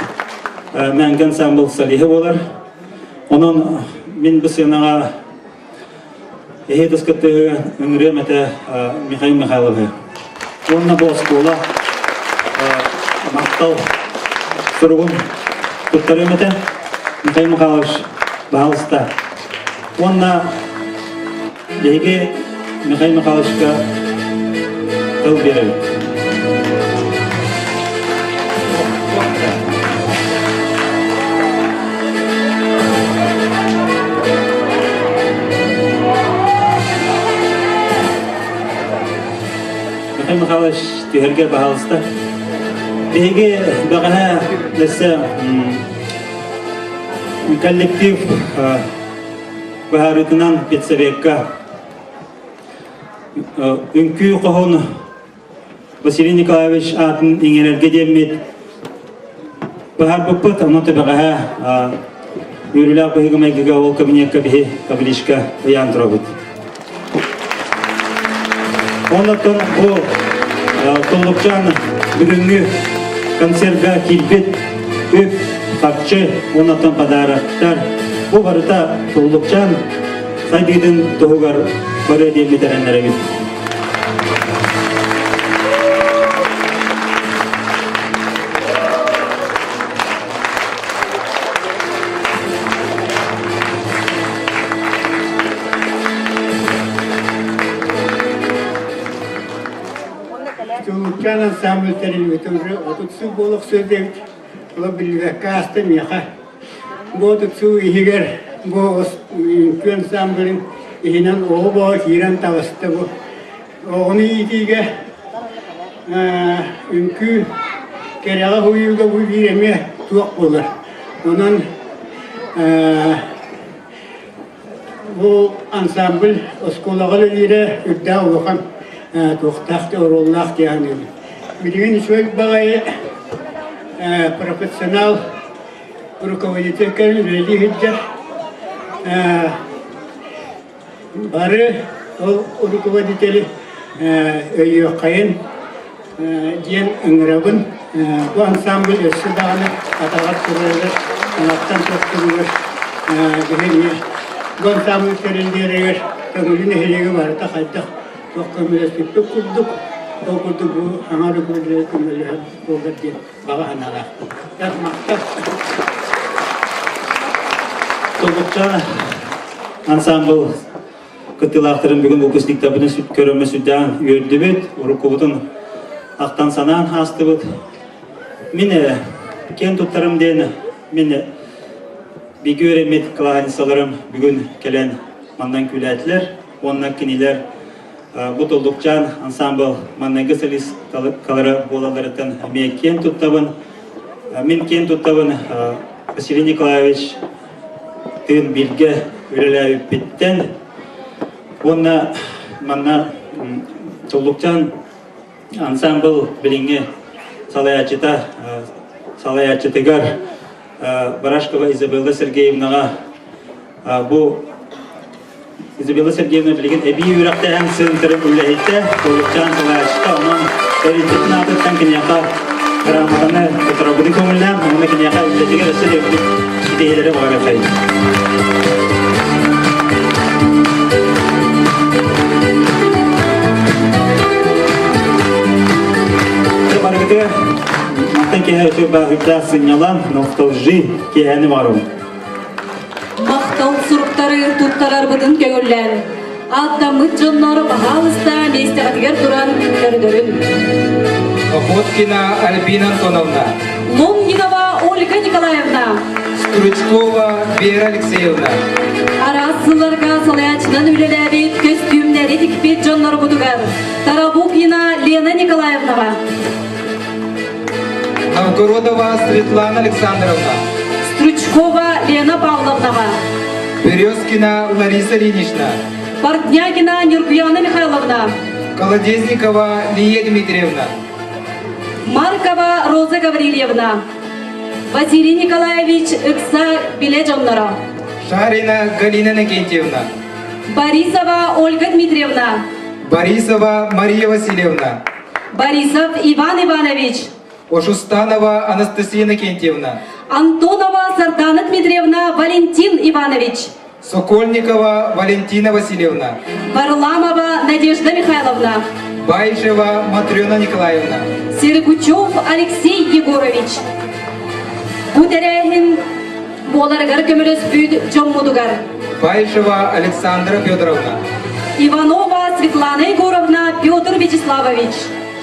Мэҥгэ ансамбл солиһа буолар. Онон мин бу сыанаҕа эһиги тускаттыһы ыҥырыам этэ Михаил Михайловы. Уонна бу оскуола махтал суругун туттарыам этэ. Михаил Михайлович, баһаалыста. Уонна биһиги Михаил Михайловичка тыл биэрэбит. Михаил Михайлович түһэргэ баһаалыста. Биһиги бэҕэһээ өссө коллектив быһаарыытынан педсовекка үҥкүү хоһун Василий Николаевич аатын иҥэрэргэ диэммит быһаарбыппыт, онон бэҕэһээ үөрүүлээх быһыыга-майгыга ол кабинекка биһи табличка ыйаан турабыт. Оннуттан бу Туллукчаан бүгүҥҥү концерга киирбит үп, харчы, оннуттан подароктар бу барыта Туллукчаан сайдыытын туһугар барыа диэммит эрэннэрэбит. Туллукчаан ансамбль тэриллибитэ уже 30 сыл буола охсуо диэбит. Ола биллибэккэ ааста миэхэ. Бу 30 сыл иһигэр бу үҥкүү ансамблын иһинэн оҕо-боҕо киирэн таҕыста бу. Оҕону иитиигэ үҥкүү кэрэҕэ уһуйууга бу биир эмиэ туох буолар. Онон бу ансамбль оскуолаҕа үлэлиирэ үрдээх улахан туохтаах оруоллаах дии саныыбын. Билигин үчүгэй баҕайы профессионал руководитель кэлэн үлэлии сылдьар. Бары ол руководители өйүөххэйин диэн ыҥырабын. Бу ансамбль өссө даҕаны атаҕар турарыгар, санаттан тохтууругар биһиги бу ансамбль тэриллиэригэр Төҥүлү нэһилиэгэ барыта хайдах туох көмөлөспүппүт курдук, ол курдук бу саҥа руководитель көмөлөһөр буолар диэн баҕа санаалаахпын. Махтал. Тобукча ансамбл кыттыылаахтарын бүгүн выпускниктарбытын көрөммө сүрдээн үөрдүбүт, уруккубутун ахтан санаан хаастыбыт. Мин киэн туттарым диэн мин биги үөрэммит кылааһынньыссаларым бүгүн кэлэн маннан күлээтилэр уонна кинилэр Бу Туллукчаан ансамбл маҥнайгы солисткалара буолалларыттан эмиэ киэн туттабын. Мин киэн туттабын Василий Николаевич тыын бииргэ үлэлээбиппиттэн уонна манна Туллукчаан ансамбл билиҥҥи салайааччыта салайааччытыгар Барашкова Изабелла Сергеевнаҕа бу Изабелла Сергеевна билигин эбии үөрэхтээһин центрын үлэһитэ, Туллукчаан салайааччыта, онон тэрилтэтин аатыттан киниэхэ грамотаны туттарарбытын көҥүллээн, уонна киниэхэ үлэтигэр өссө да үрдүк ситиһиилэри баҕарыаххайын. Барыгытыгар мантан киэһэ үтүө баһыырдаах сынньалаҥ, ностальжи киэһэни баҕарабын. Махтал суруктары туттарарбытын көҥүллээн, ааттаммыт дьоннор баһаалыста миэстэҕитигэр туран көрдөрүн. Охоткина Альбина Антоновна. Лонгинова Ольга Николаевна. Стручкова Вера Алексеевна. Араас сылларга салайааччынан үлэлээбит көстүүмнэри тикпит дьоннорбутугар Тарабукина Лена Николаевнаҕа. Новгородова Светлана Александровна. Стручкова Лена Павловнаҕа. Березкина Лариса Ильинична. Портнягина Нюргуяна Михайловна. Колодезникова Лия Дмитриевна. Маркова Роза Гаврильевна. Василий Николаевич ыкса биле дьонноро. Шарина Галина Накентьевна. Борисова Ольга Дмитриевна. Борисова Мария Васильевна. Борисов Иван Иванович. Ошустанова Анастасия Накентьевна. Антонова Сардана Дмитриевна Валентин Иванович. Сокольникова Валентина Васильевна. Варламова Надежда Михайловна. Байшева Матрена Николаевна. Сергучев Алексей Егорович. Бу тэрээһин буоларыгар көмөлөспүт дьоммутугар. Баишева Александра Федоровна. Иванова Светлана Егоровна, Петр Вячеславович.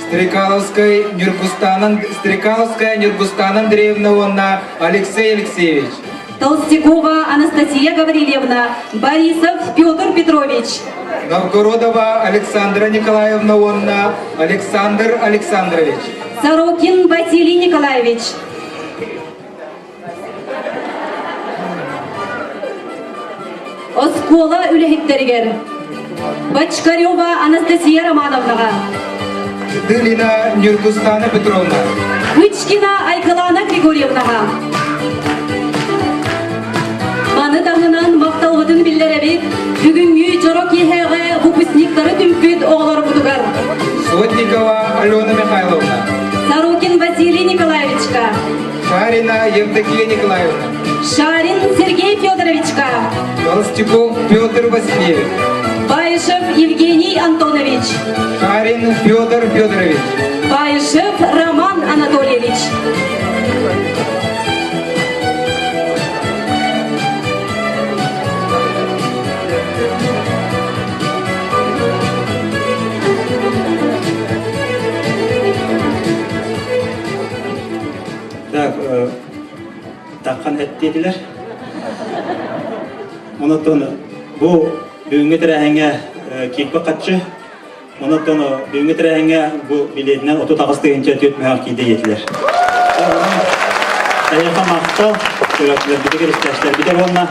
Стрекаловская Нюргустан, Стрекаловская Нюргустан Андреевна уонна Алексей Алексеевич. Толстякова Анастасия Гаврильевна, Борисов Петр Петрович. Новгородова Александра Николаевна уонна Александр Александрович. Сорокин Василий Николаевич. Оскуола үлэһиттэригэр Бочкарева Анастасия Романовнаҕа Дылина Нюргустана Петровна Кычкина Айгылана Григорьевнаҕа Маны таһынан махталбытын биллэрэбит бүгүҥҥү дьоро киэһээҕэ выпускниктары түмпүт оҕолорбутугар Сотникова Алена Михайловна Сорокин Василий Николаевичка Шарина Евдокия Николаевна. Шарин Сергей Федоровичка. Толстяков Петр Васильевич. Баишев Евгений Антонович. Шарин Федор Федорович. Баишев Роман Анатольевич. Так, таххан эттиэтилэр. Онотон бу бүгүҥҥү тэрээһиҥҥэ киирбит хаччы. Онотон бүгүҥҥү тэрээһиҥҥэ бу билиэтинэн 38 тыһыынча түөрт мөһөөх киирдэ диэтилэр. Эһиэхэ махтал, көрөөччүлэрбитигэр, истээччилэрбитигэр уонна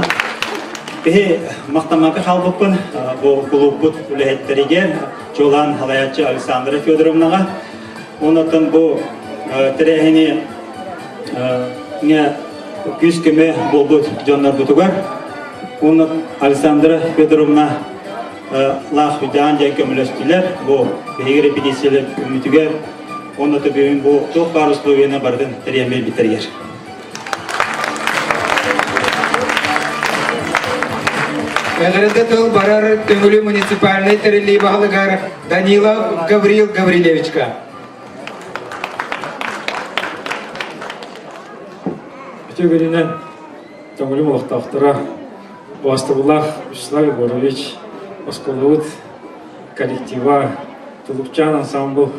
биһи махтаммакка хаалбыппын бу кулууппут үлэһиттэригэр, чуолаан салайааччы Александра Федоровнаҕа Онон бу тэрээһини күүс-көмө буолбут дьоннорбутугар уонна Александра Федоровна лаах үдээн диэн көмөлөстүлэр. Бу биһиги репетициялар күммүтүгэр уонна төбөйүн бу туох баар условияны барытын тэрийэн биэрбиттэригэр. Эҕэрдэ тыл барар Төҥүлү муниципальнай тэриллии баһылыгар Данилов Гаврил Гаврильевичка. Үтүө күнүнэн Төҥүлүм олохтоохторо Убастабыллаах Вячеслав Егорович, оскуолабыт коллектива, Тулукчаан ансамбл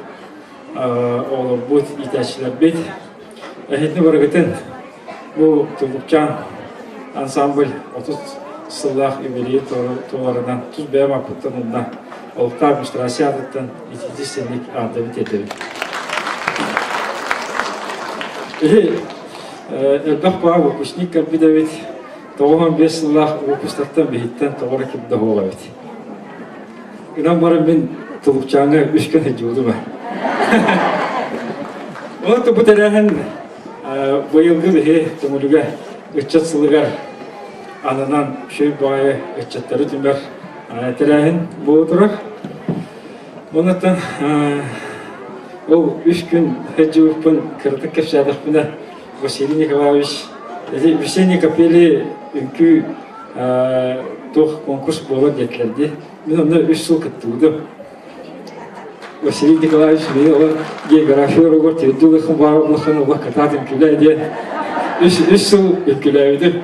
оҕолорбут, иитээччилэрбит Эһитини барыгытын бу Туллукчаан ансамбль 30 сыллаах юбилейи туоларынан тус бэйэм аппыттан уонна олохтоох администрация аатыттан итити сэнник аардабыт этэбин. Иһи элбэх баа выпускник кэлбит эбит. 95 сыллаах выпустартан биһиттэн тоҕо ким да суох эбит. Гынан баран мин Тулукчааҥҥа үс күн сылдьыбытым ээ. Онон бу тэрээһин быйылгы биһи Төҥүлүгэ ыччат сылыгар ананан үчүгэй баҕайы ыччаттары түмэр тэрээһин буола турар. Онон ол үс күн сылдьыбыппын кыратык кэпсээтэхпинэ Василий Николаевич Весенние капели үҥкүү туох конкурс буолар диэтилэр дии. Мин онно үс сыл кыттыбытым. Василий Николаевич мени ол география уругар тирдүү улахан баар улахан ула кытаат үҥкүүлээ диэн үс, үс сыл үҥкүүлээбитим.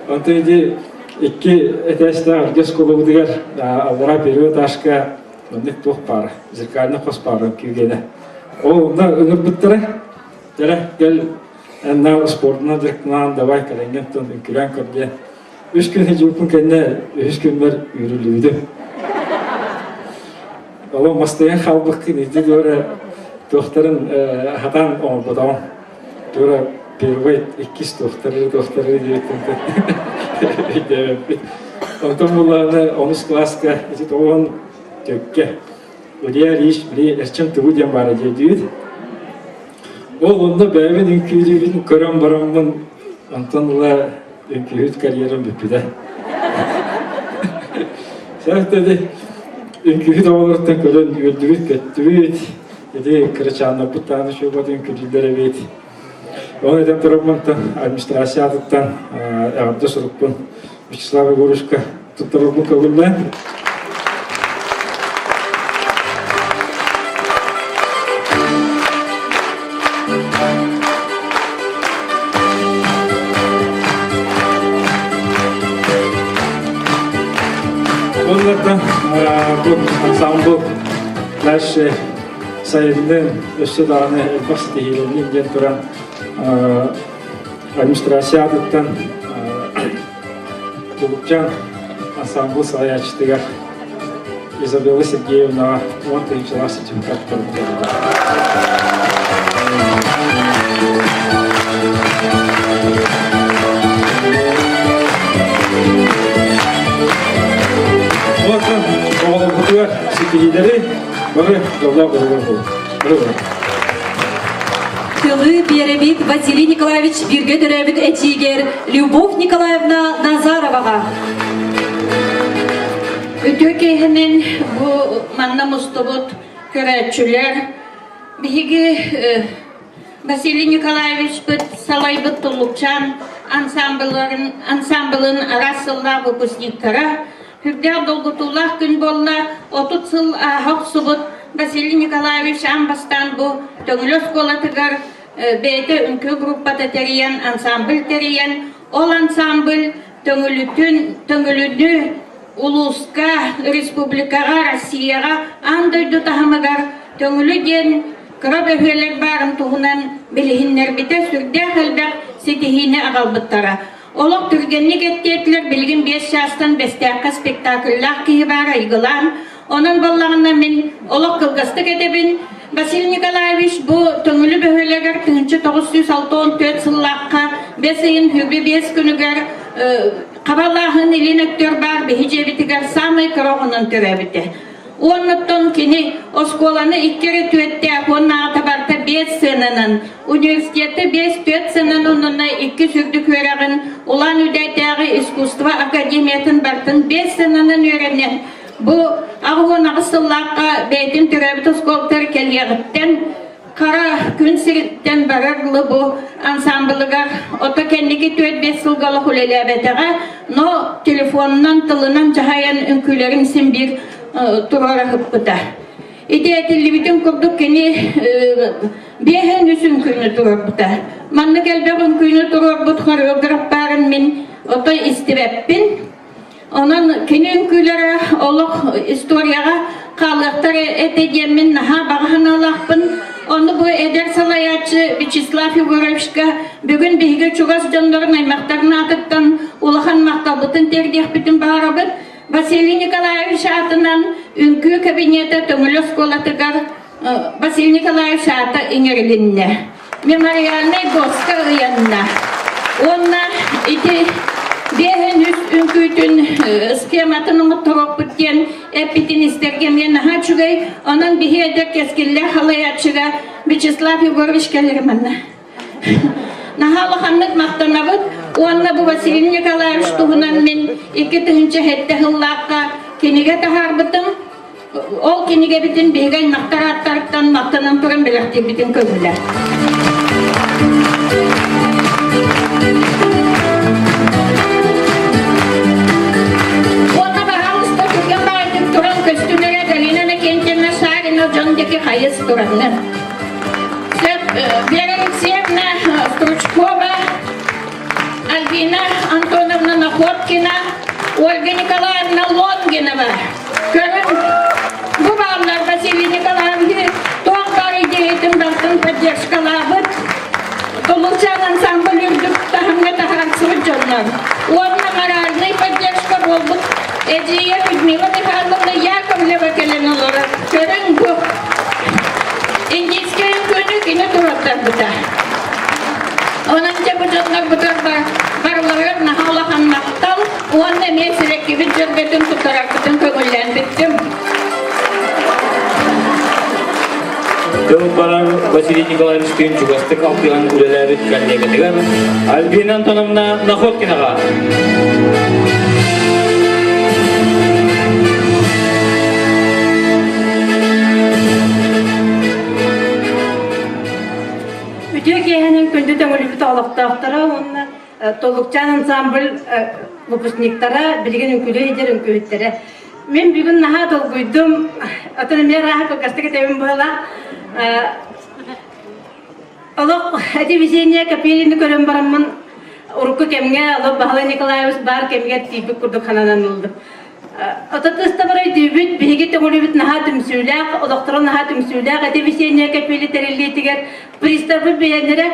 Онтон ити икки этээстээх эргэ оскуолабытыгар аллараа первый этажка маннык туох баара, зеркальный хос баара үҥкүүгэнэ. Ол онно ыҥырбыттара. Кэлэ, кэл, эн наар спордунан дьарыктанаан давай кэлэҥҥин тон үҥкүүлээн көр диэн. Үс күн сылдьыбыппын кэннэ үһүс күммэр үүрүллүбүтүм. Олох мастайан хаалбыккын ити туора туохтарын хатаан оҥорботоҕум. Туора первый, иккис туохтары туохтары диэбиттэн өйдөөбөппүт. Онтон буллаҕына онус кылааска ити тоҕуһун төккө Илья Ильич били Эрчим тугу диэн баара диэдибит. Ол онно бэйэбин үҥкүүлүүбүн көрөн бараммын онтон ыла үҥкүүһүт карьерам бүппүтэ. Сэртэди үҥкүүһүт оҕолоруттан көрөн үөрдүбүт-көттүбүт. Ити кырачааннарбыт даҕаны үчүгэй үҥкүүлүүллэр эбит. Ол этэн тураммын администрация аатыттан эҕэрдэ сурукпун Вячеслав Егоровичка туттарарбын көҥүллээн. Оннуттан бу ансамбл дальше сайыннын өссө даҕаны элбэх ситиһиилэннин диэн туран администрация аатыттан Тулукчан ансамбл салайааччытыгар Изабелла Сергеевнаҕа 10 тыһыынчалаах сертификат Оттон оҕолорбутугар ситиһиилэри бары дьоллоох буолуҥ. Бары бары. Тылы биэрэбит Василий Николаевич бииргэ төрөөбүт этиигэр Любовь Николаевна Назароваҕа. Үтүө киэһэнэн бу манна мустубут көрөөччүлэр биһиги Василий Николаевичпыт салайбыт Туллукчаан ансамблын, ансамблын араас сыллаах выпускниктара сүрдээх долгутуулаах күн буолла. 30 сыл ааһа охсубут Василий Николаевич аан бастаан бу Төҥүлү оскуолатыгар бэйэтэ үҥкүү группата тэрийэн, ансамбль тэрийэн, ол ансамбль Төҥүлүтүн, Төҥүлүнү улууска, республикаҕа, Россияҕа, аан дойду таһымыгар Төҥүлү диэн кыра бөһүөлэк баарын туһунан билиһиннэрбитэ сүрдээх элбэх ситиһиини аҕалбыттара. Олох түргэнник эттиэтилэр, билигин 5 чаастан Бэстээххэ спектакльлаах киһи баар айгылаан, онон буоллаҕына мин олох кылгастык этэбин, Василий Николаевич бу Төҥүлү бөһүөлэгэр 1964 сыллаахха бэс ыйын хүбү биэс күнүгэр хабалааһын илин өттүгэр баар биһи дьиэбитигэр саамай кыра оҕонон төрөөбүтэ. Уоннаттан кини оскуоланы икки эрэ түөттээх уоннааҕыта барыта биэс сыананан, университетты биэс түөт сыанан оннуна икки үрдүк үөрэҕин Улан Үдээтээҕи искусство академиятын барытын биэс сыананан үөрэнэн, бу 88 сыллаахха бэйэтин төрөөбүт оскуолатыгар кэлиэҕиттэн Хара күн сириттэн барар бу ансамблыгар ото кэнники түөрт-биэс сылга олох үлэлээбэтэҕэ, но телефонунан тылынан дьаһайан үҥкүүлэрин син биир туруора ыппыта. Ити этиллибитин курдук кини биэһин үс үҥкүүнү туруорбута. Маннык элбэх үҥкүүнү туруорбут хореограф баарын мин ото истибэппин. Онон кини үҥкүүлэрэ олох историяҕа хаалыахтар этэ диэммин наһаа баҕа санаалаахпын. Ону бу эдэр салайааччы Вячеслав Егоровичка бүгүн биһиги чугас дьоннорун аймахтарын аатыттан улахан махталбытын тиэрдиэхпитин баҕарабыт. Василий Николаевич аатынан үҥкүү кабинета Төҥүлү оскуолатыгар Василий Николаевич аата иҥэрилиннэ. Мемориальнай доска ыйанна. Уонна ити биэһин үс үҥкүүтүн схематын оҥотторуохпут диэн эппитин истэргэ эмиэ наһаа үчүгэй. Онон биһи эдэр кэскиллээх халайааччыга Вячеслав Егорович кэлэр манна. Наһаа улаханнык махтанабыт уонна бу Василий Николаевич туһунан мин 2007 сыллаахха кинигэ таһаарбытым. Ол кинигэбитин биһиги аймахтар ааттарыттан махтанан туран бэлэхтиирбитин көҥүлэ. Уонна баһаалыста түргэн баҕайытык туран көстүнэрэ Галина Иннокентьевна Шарина дьон диэки хайыс тураннар. Сөп, Вера Алексеевна Стручкова, Альбина Антоновна Находкина, Ольга Николаевна Лонгинова. Көрүҥ, бу бааллар Василий Николаевич туох баар идеятын барытын поддержкалаабыт, Тулучан ансамбль үрдүк таһымҥа таһаарсыбыт дьоннор. Уонна моральнай поддержка буолбут эдьиийэ Людмила Михайловна Яковлева кэлэн олорор. Көрүҥ бу индийскэй үҥкүүнү кини туруортарбыта. Онон дьэ бу дьоннорбутугар барыларыгар наһаа улахан махтал уонна эмиэ сирэккибит дьөрбөтүн туттарарбытын көҥүллээн бүттүм. Тыл барар Василий Николаевичтыын чугастык алтыһан үлэлээбит коллегатыгар Альбина Антоновна Находкинаҕа. Үтүө киэһэнэн күндү төҥүлүбүт олохтоохторо уонна Толлукчаан ансамбль выпускниктара билигин үҥкүүлүү сылдьар үҥкүүһүттэрэ. Мин бүгүн наһаа долгуйдум, отон эмиэ арааһа кылгастык этэбин буола. Олох эти везение Капелины көрөн бараммын урукку кэмҥэ олох Баһылай Николаевич баар кэмигэр тиийбит курдук сананан ыллым. Ототыстабар өйдүүбүт, биһиги төҥүлүбүт наһаа түмсүүлээх, олохторо наһаа түмсүүлээх эти весенняя капели тэриллиитигэр пристарбыт бэйэлэрэ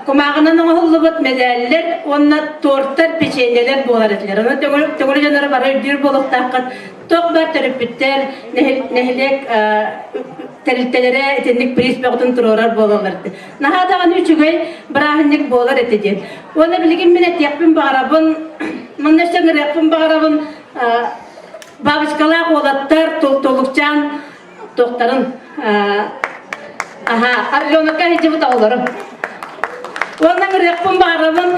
кумааҕынан оҥоһуллубут мэдээллэр уонна тортар, печеньелэр буолар этилэр. Ону төҥүлү дьонноро бары өйдүүр буолуохтааххыт. Туох баар төрөппүттэр, нэһилиэк тэрилтэлэрэ итинник приз бөҕөтүн туруорар буолаллар. Наһаа даҕаны үчүгэй бырааһынньык буолар этэ диэн. Уонна билигин мин этиэхпин баҕарабын, манна өссө ыҥырыахпын баҕарабын, бабочкалаах уолаттар, толукчаан туохтарын аха Аленака сылдьыбыт оҕолорум. Уонна ыҥырыахпын баҕарабын,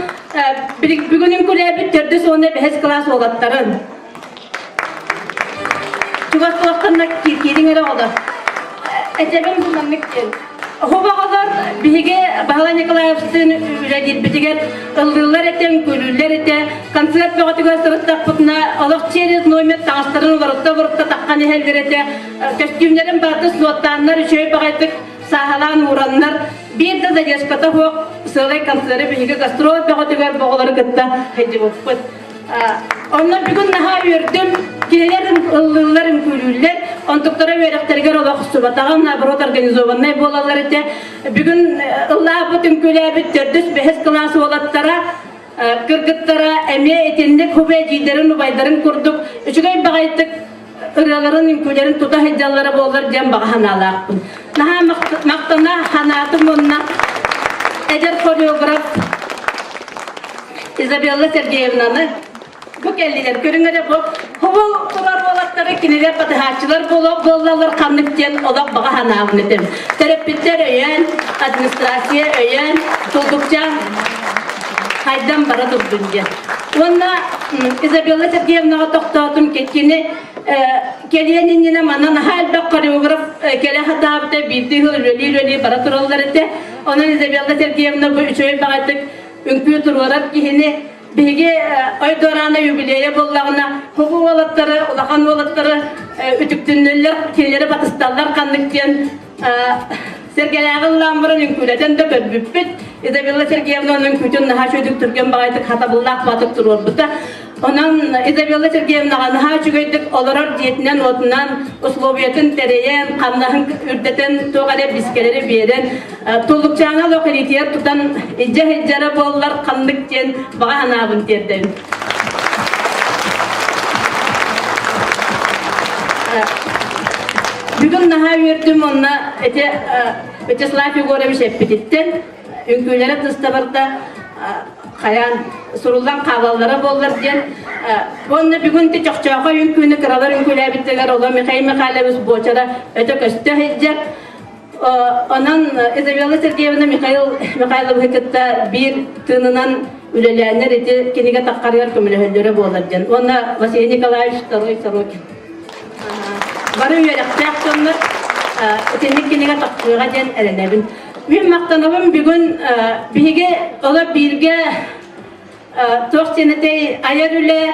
бүгүн үҥкүүлээбит төрдүс уонна бэһис кылаас уолаттарын. Чугас туохтанна киириҥ эрэ оҕолор. Этэбин маннык диэн. Хуб оҕолор биһиги Баһылай Николаевтыын үлэлиирбитигэр ыллыыллар этэ, үҥкүүлүүллэр этэ. Концерт бөҕөтүгэр сырыттахпытына олох через номер таҥастарын уларытта-уларытта таххан иһэллэр этэ. Көстүүмнэрин барыта суоттааннар үчүгэй баҕайытык сааһылаан уураннар биир да задержката суох сыалай концеры биһиги гастроль бөҕөтүгэр оҕолору кытта сылдьыбыппыт. Онно бүгүн наһаа үөрдүм. Кинилэр ыллыыллар, үҥкүүлүүллэр. Онтуктара үөрэхтэригэр олох субатаҕын, наоборот, организованнай буолаллар этэ. Бүгүн ыллаабыт, үҥкүүлээбит төрдүс, бэһис кылаас уолаттара, кыргыттара эмиэ итинник хубэ эдьиийдэрин, убайдарын курдук үчүгэй баҕайытык ырыаларын, үҥкүүлэрин тута сылдьаллара буоллар диэн баҕа санаалаахпын. Наһаа махтана санаатым уонна эдэр хореограф Изабелла Сергеевнаны бу кэллилэр. Көрүҥ эрэ бу хобул турар уолаттары кинилэр батыһааччылар буолаллар ханнык диэн олох баҕа санаабын этим. Төрөппүттэр өйөөн, администрация өйөөн, туллукчаан хайдан бара турдун диэн. Уонна Изабелла Сергеевнаҕа тохтоотум кини кэлиэн иннинэ манна наһаа элбэх хореограф кэлэ сатаабыта биирдии сыл үлэлии-үлэлии бара тураллар этэ. Онон Изабелла Сергеевна бу үчүгэй баҕайытык үҥкүү туруорар киһини биһиги ой дуораана юбилейа буоллаҕына хобу уолаттары, улахан уолаттары үтүктүннүллэр, кинилэри батысталлар ханнык диэн Сэргэлээҕи ыллаан баран үҥкүүлэтэн да көрбүппүт. Изабелла Сергеевна onun үҥкүүтүн наһаа үчүгэйдик түргэн баҕайытык хатабыллаах баатык туруорбута. Онон Изабелла Сергеевнаҕа наһаа үчүгэйдик олорор дьиэтинэн-уотунан условиятын тэрийэн, хамнаһын үрдэтэн, туох эрэ бискэлэри биэрэн, туллукчаана олох илиитигэр тутан илдьэ сылдьара буоллар ханнык диэн баҕа санаабын тиэрдэбин. Бүгүн наһаа үөрдүм онно ити Вячеслав Егорович эппититтэн үҥкүүлэрэ тыстабарда хайаан суруллан хаалаллара буоллар диэн уонна бүгүн ти чохчоохо үҥкүүнү кыралар үҥкүүлээбиттэригэр оло Михаил Михайлович буочара өтө көстө сылдьар Онон Изабелла Сергеевна Михаил Михайловиһы кытта биир тыынынан үлэлээннэр ити кинигэ таххарыгар көмөлөһөллөрө буолар диэн. Уонна Василий Николаевич Второй Сорокин. Бары үөрэхтээх дьоннор итинник кинигэ тахсыаҕа диэн эрэнэбин. Мин махтанабын бүгүн биһиги олор бииргэ туох диэн этэй айар үлэ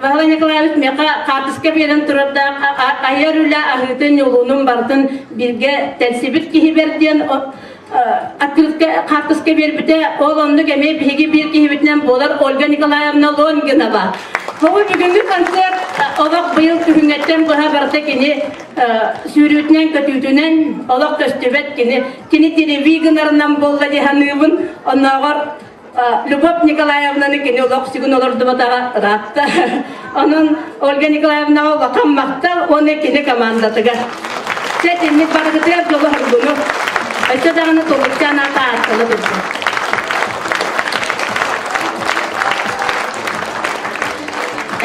Ваһылай Николаевич миэхэ хаартыска биэрэн турардаах айар үлэ аһыытын, ньулуунун барытын бииргэ тэлсибит киһибэр диэн открытка хаартыска биэрбитэ. Ол оннук эмиэ биһиги биир киһибитинэн буолар Ольга Николаевна Лонгинова. Ол бүгүҥҥү концерт олох быйыл күһүҥҥэттэн быһа барыта кини сүүрүүтүнэн көтүүтүнэн олох көстүбэт кини кини телеви гынарынан буолла дии саныыбын. Оннооҕор Любовь Николаевнаны кини олох сүгүн олордубатаҕа ыраатта. Онон Ольга Николаевнаҕа улахан махтал уонна кини командатыгар. Чэ, итинник барыгытыгар дьолу хоргуну. Өссө даҕаны туллукчаан аата ааттана турдун.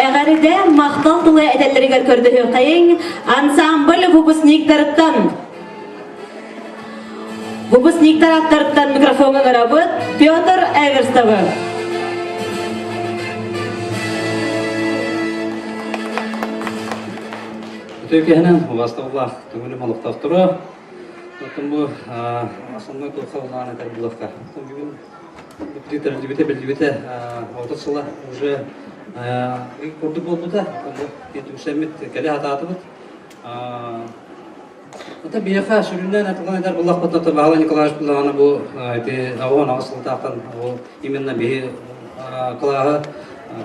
Эҕэрдэ махтал тылы этэллэригэр көрдөһүөххэйиҥ ансамбль выпускниктарыттан Выпускниктар аттарыттан микрофоҥҥа ыҥырабыт Петр Эверстовы. Үтүө киһинэн убастабыллаах көҥүлүм олохтоохторо. Оттон бу основной туохха улаан этэр булахта. Бүгүн тэриллибитэ биллибитэ 30 сыла уже курдук буолбута. Түмсэммит кэлэ хатаатыбыт. Ата биһиэхэ сүрүннээн атылан этэр буллахпытына Баһылай Николаевич буллаҕына бу ити 88 сылтаахтан ол именно биһи кылааһы.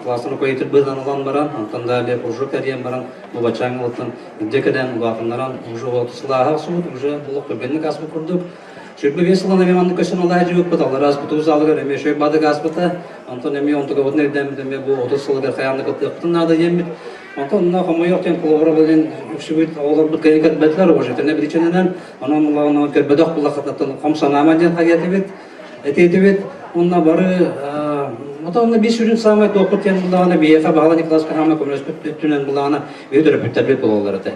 Классный руководитель быһыытынан ылан баран, онтон далее кружок тэрийэн баран, бу баччааҥҥы ылыттан илдьэ кэлэн улаатыннаран уже сылааһа охсубут, уже олох түргэнник ааспыт курдук. 25 сылынан эмиэ маннык көстөн аллаһа дьыбыппыт, аллара ааспыт залыгар эмиэ шөй бадык ааспыта. Онтон эмиэ онтугабытын эрдээммит эмиэ бу 30 сылыгар хайаан да кыттыахпытын наада диэммит. Онтон онно хомойуох диэн холобура билин үксүбүт оҕолорбут кыайан кэлбэтилэр, уважительнай причинанан. Онон улаҕан көрбөтөх буллаххытыттан хом санаама диэн хайыатыбыт. Этиэтибит уонна бары онно биир сүрүн саамай туохпут диэн буллаҕына биһиэхэ Баһылай Николаевич хаама көмөлөспүт өттүнэн буллаҕына биһи төрөппүттэрбит буолаллар этэ.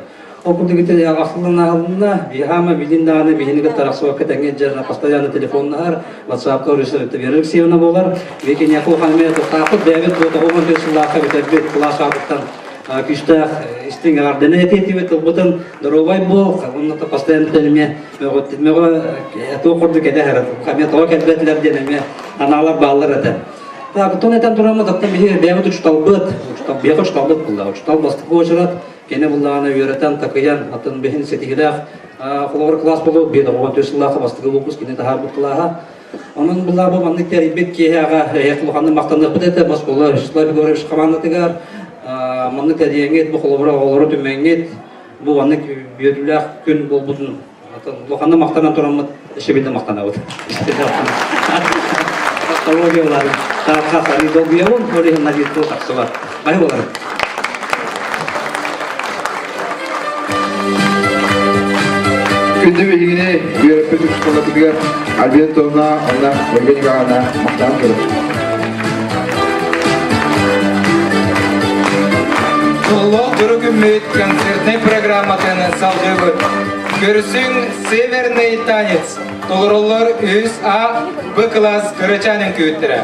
Ол курдук ити ахсыллан аһылынна, биһаама билин даҕаны биһини кытта арахсыбакка тэҥҥэ дьэр постоянно телефоннаһар, WhatsApp-ка Вера Алексеевна буолар. Биһи киниэхэ улахан эмиэ тохтаахпыт, бэйэбит бу 94 сыллаахха бүтэрбит кылаас аатыттан күүстээх истиҥ эҕэрдэни этиэтибит тылбытын доруобай буол, онно постоянно эмиэ мөҕө туох курдук этэ эмиэ тоҕо кэлбэтилэр диэн эмиэ анаалар бааллар этэ. Так, тон этэн тураммыт, оттон биһи бэйэбит учуталбыт, учутал, биһиэхэ учуталбыт булла. Учутал бастакы уочарат, кини буллаҕына үөрэтэн, такыйан, атын биһин ситиһилээх холобур класс болу, биир оҕо төс сыллаахы бастакы выпуск кини таһаарбыт кылааһа. Онон буллаа бу маннык тэрийбит киэһэҕэ эһиэхэ улаханнык махтаныахпыт этэ Москула Вячеслав Егорович хамаандатыгар маннык тэрийэҥҥит, бу холобура оҕолору түмэҥҥит, Бу маннык үөрүүлээх күн буолбутун улаханнык махтанан тураммыт өссө биирдэ махтанабыт. Тавтологияларын таахха сарыы долгуйабын, ол иһин надейтыл тахсыбат. Бай болар. Күндү биһигини үөрэппит учууталларбытыгар Альбина Антоновна уонна Ольга Николаевна махтаан турар. Дьоллоох дьоро күммүт концертнай программатын салгыыбыт. Көрсүҥ «Северный танец» толороллор үс А, Б класс кырачаан үҥкүүттэрэ.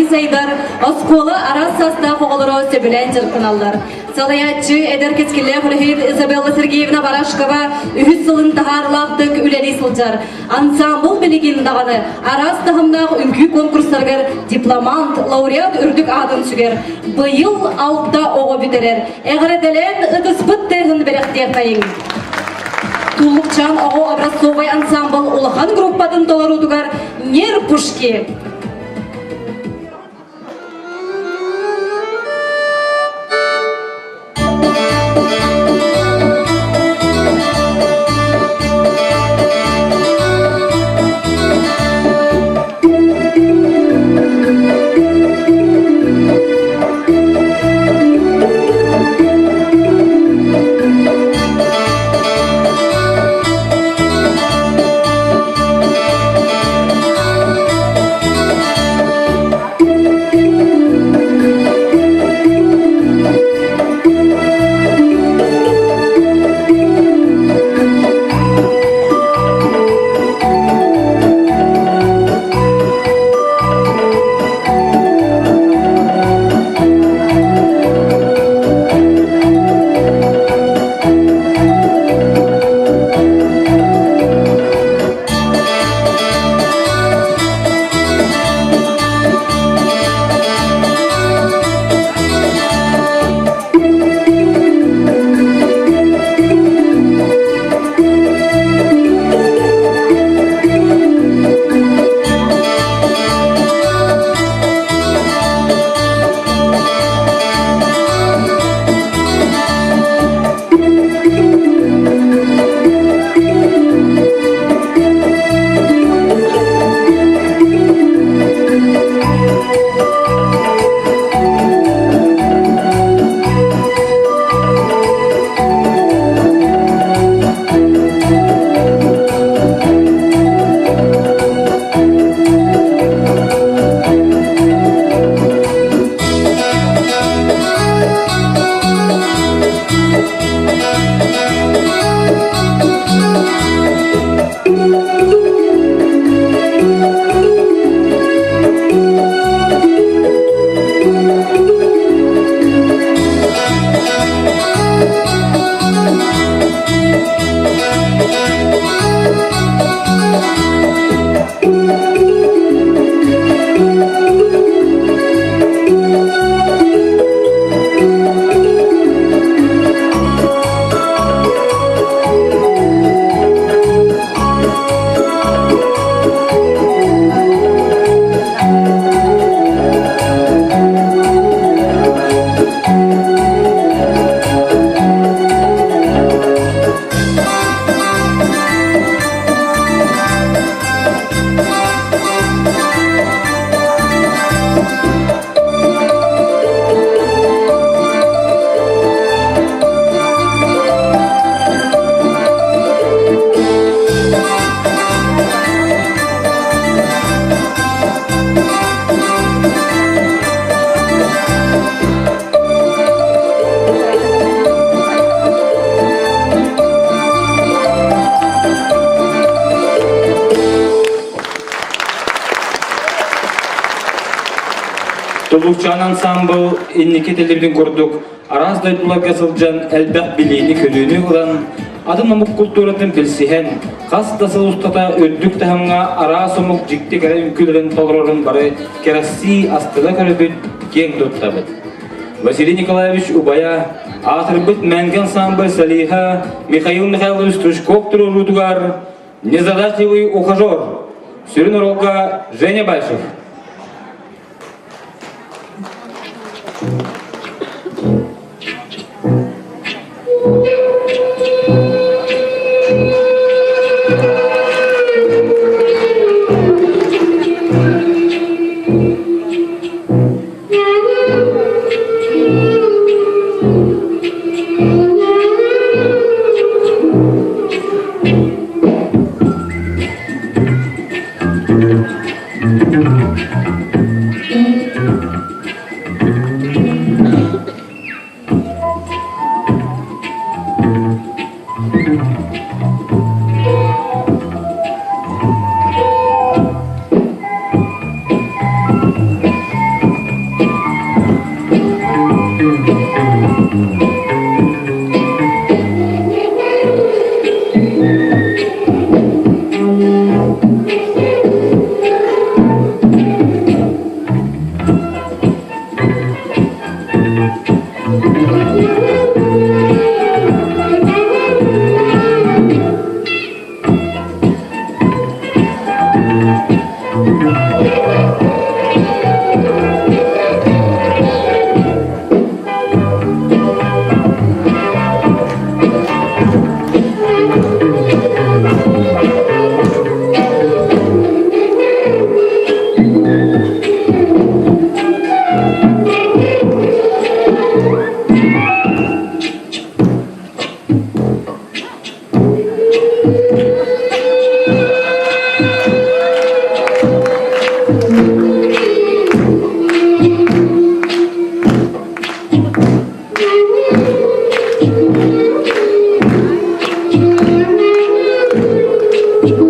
сайдар оскуола араас саастаах оҕолоро сөбүлээн дьарыктаналлар. Салайааччы эдэр кэскиллээх үлэһит Изабелла Сергеевна Барашкова үһүс сылын таһаарылаахтык үлэлии сылдьар. Ансамбл билигин даҕаны араас таһымнаах үҥкүү конкурстарыгар дипломант, лауреат үрдүк аатын сүгэр. Быйыл алта оҕо бүтэрэр. Эҕэрдэлээн ытыспыт тыаһын бэлэхтиэххэйиҥ. Туллукчаан оҕо образцовай ансамбл улахан группатын толоруутугар Нерпушки. Тулуучаан ансаамбыл инники этиллибитин курдук араас дойдуларга сылдьан элбэх билиини-көрүүнү ылан, атын омук култууратын билсиһэн, хас да сыл устата үрдүк таһымҥа араас омук дьикти кэрэ үҥкүүлэрин толорорун бары кэрэхсии астына көрөбүт, киэҥ туттабыт. Василий Николаевич убайа, аатырбыт Мэҥгэ ансамбль солиһа Михаил Михайлович Стручков туруоруутугар Незадачливый ухажер сүрүн оруолга Женя Бальшев. Дохсун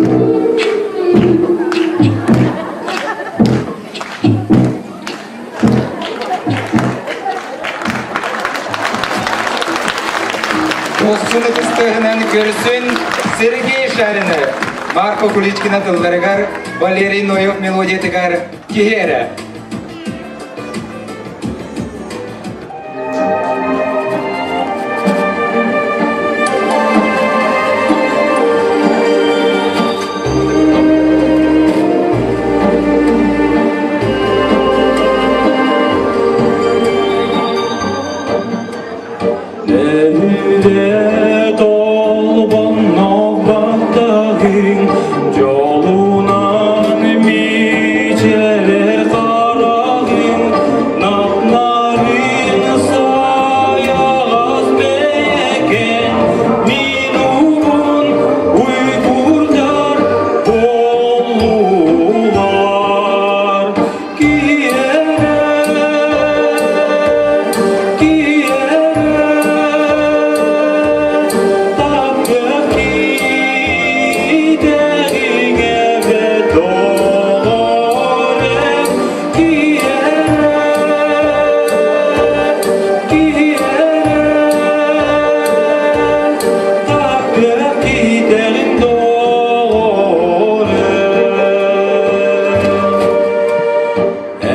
ытыстыһынан көрсүн Сергей Шарины, Марко Куличкина тылларыгар, Валерий Ноев мелодиятыгар киһи эрэ. Нөһүлэ толбоннох баттаһын дьолунан мичээрэр хараҕын нап-нарын сайаҕас бэйэкэн мин угун уйгурдар буоллулар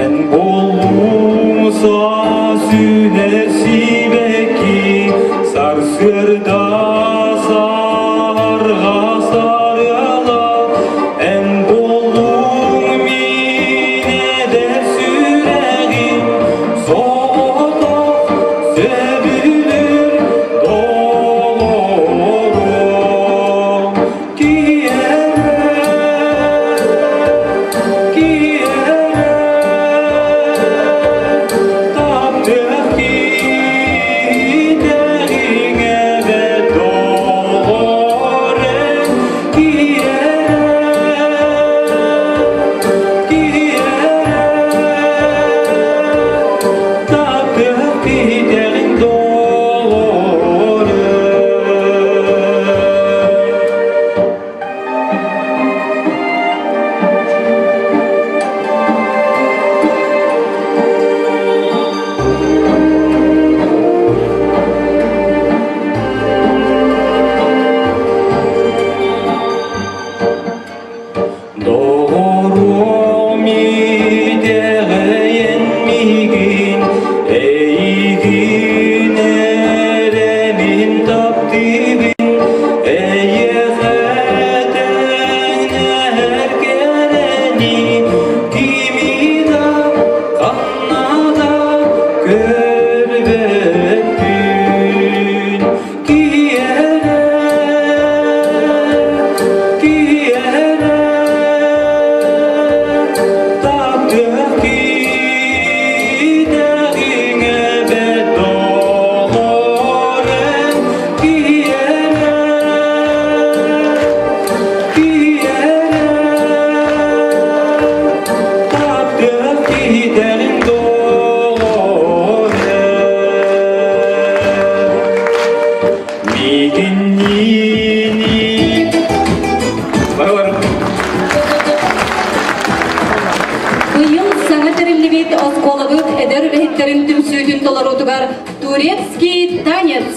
Эн буоллуҥ сүүнэ сибэкки, сарсыарда саһарҕа сарыала. Эн буоллуҥ мин эдэр сүрэҕим, соҕотох сөбүлүүр доҕорум. Доҕоруом итэҕэйэн миигин, эйигин эрэ мин таптыыбын, эйиэхэ тэҥнэһэр кэрэни кими да ханна да көрбөппүн. Киһи эрэ, таптыах киитэҕиҥ эбэт доҕор эн. Киһи эрэ, киһи эрэ, таптыах киитэҕиҥ доҕор эн. Быйыл саҥа тэриллибит оскуолабыт эдэр үлэһиттэрин түмсүүтүн толоруутугар турецкий танец.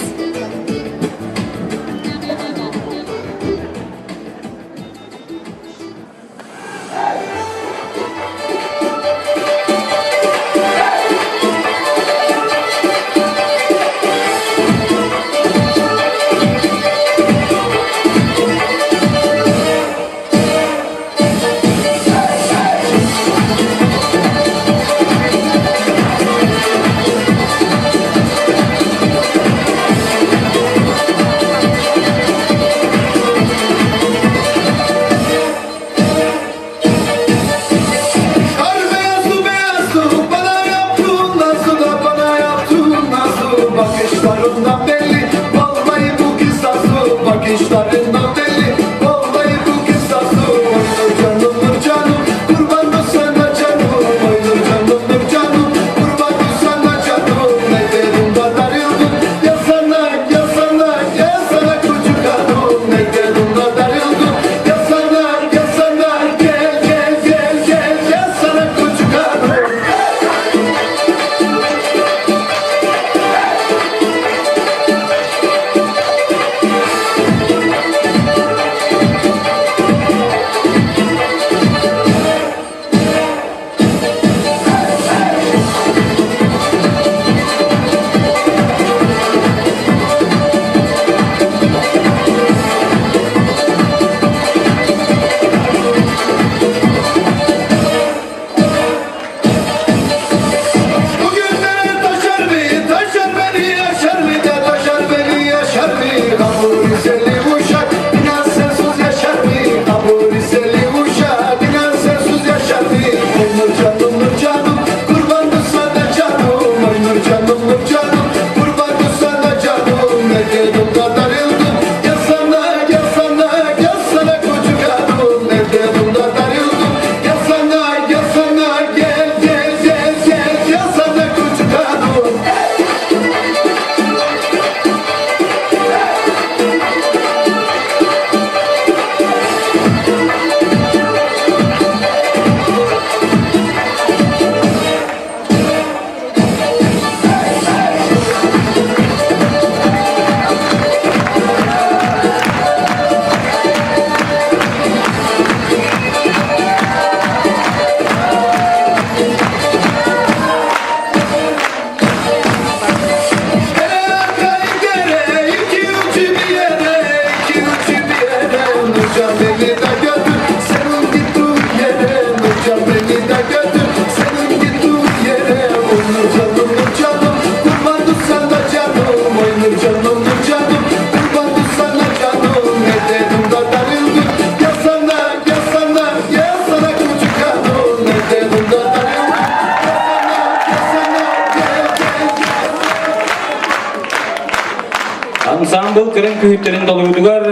үҥкүүһүттэрин толоруутугар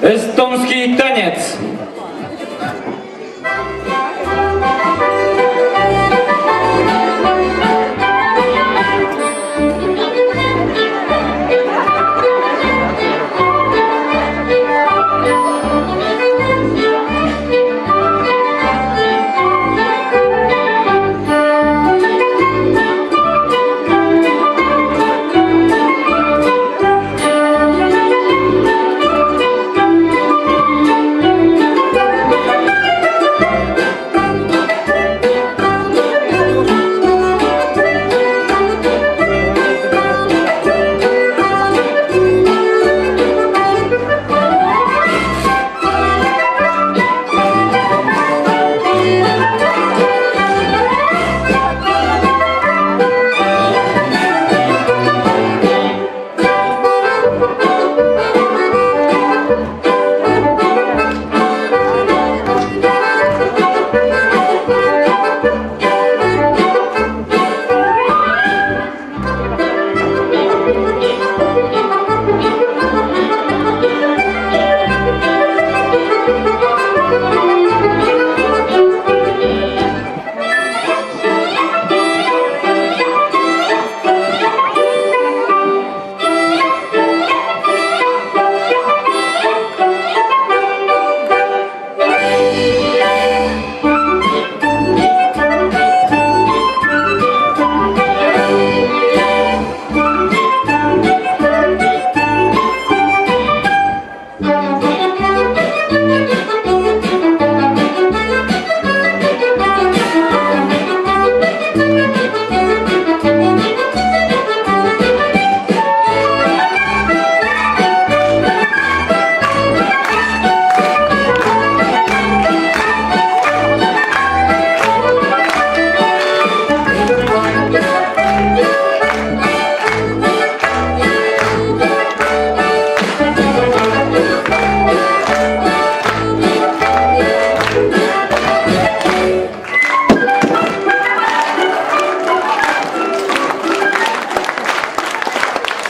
«Эстонский танец».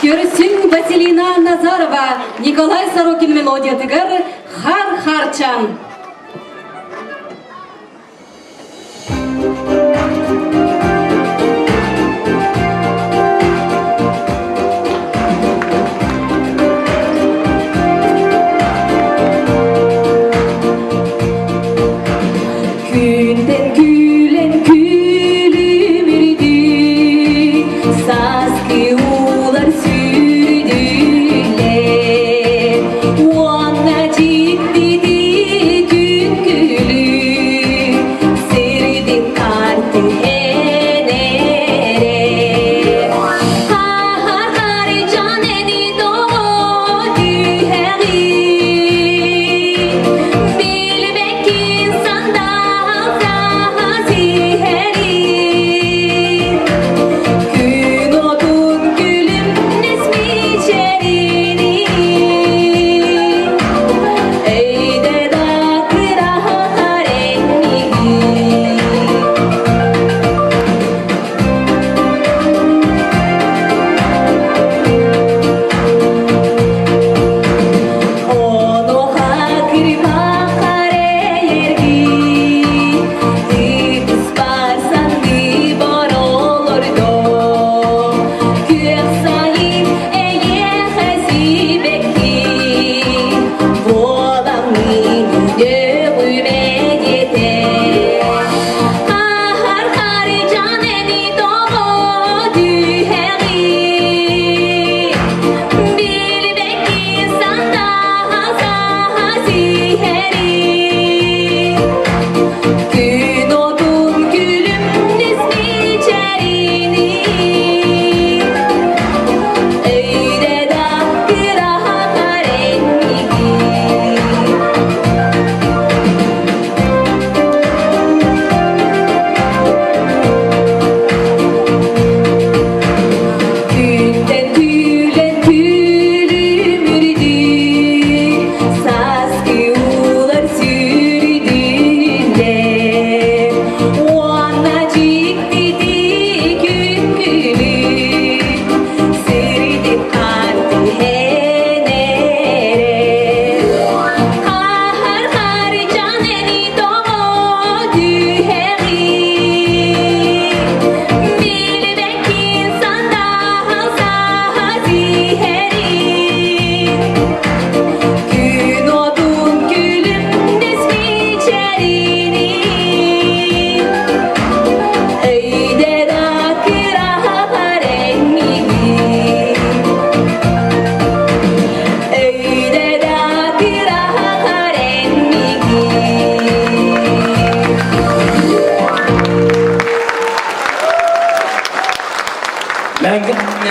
Көрсүн Василина Назарова Николай Сорокин мелодиятыгар Хар Харчан. Күнтэн күлэн күлүмүрдүү, сааскы уулар сүүрдүлэр. Уонна дьиктитик.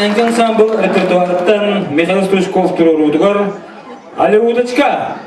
Нэнгэ ансамбл репертуарыттан Михаил Стручков туруоруутугар Алеуточка!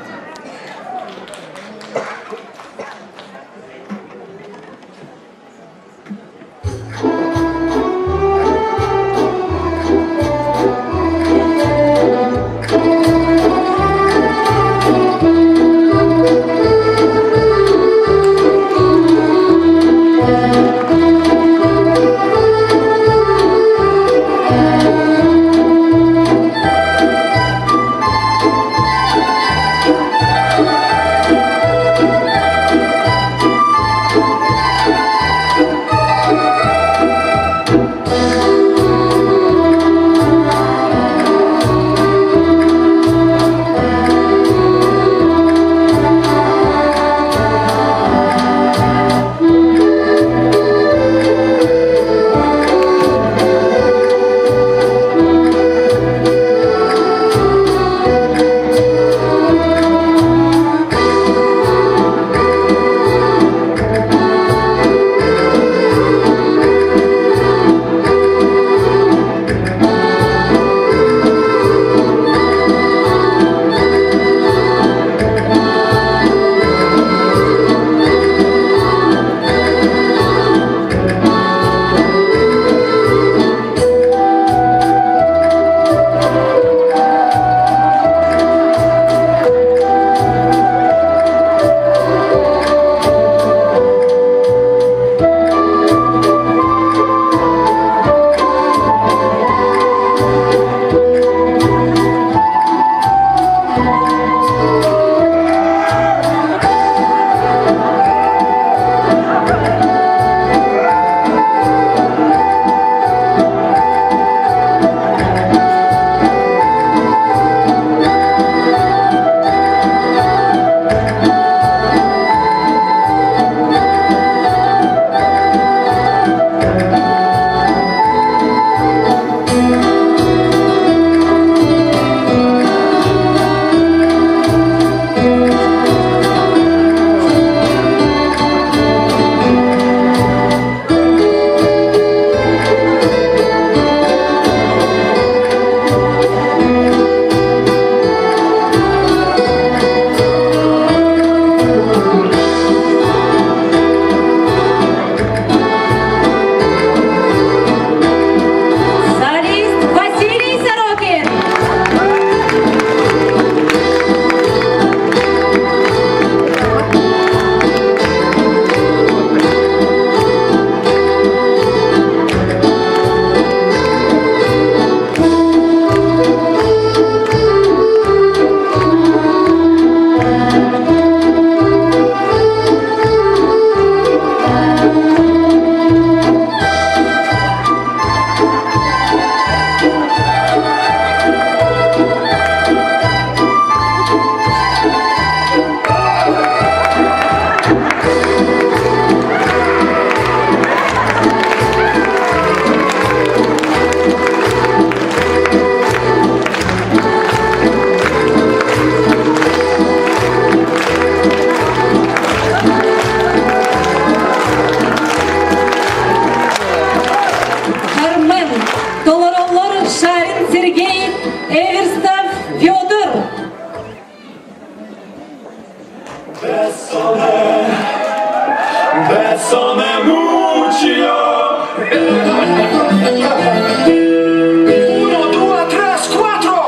Солист Василий Сорокин! Кармен, Толороллор Шарин Сергей, Эверстов Федор. Bessone, bessone muccio. Uno, due, tre, quattro.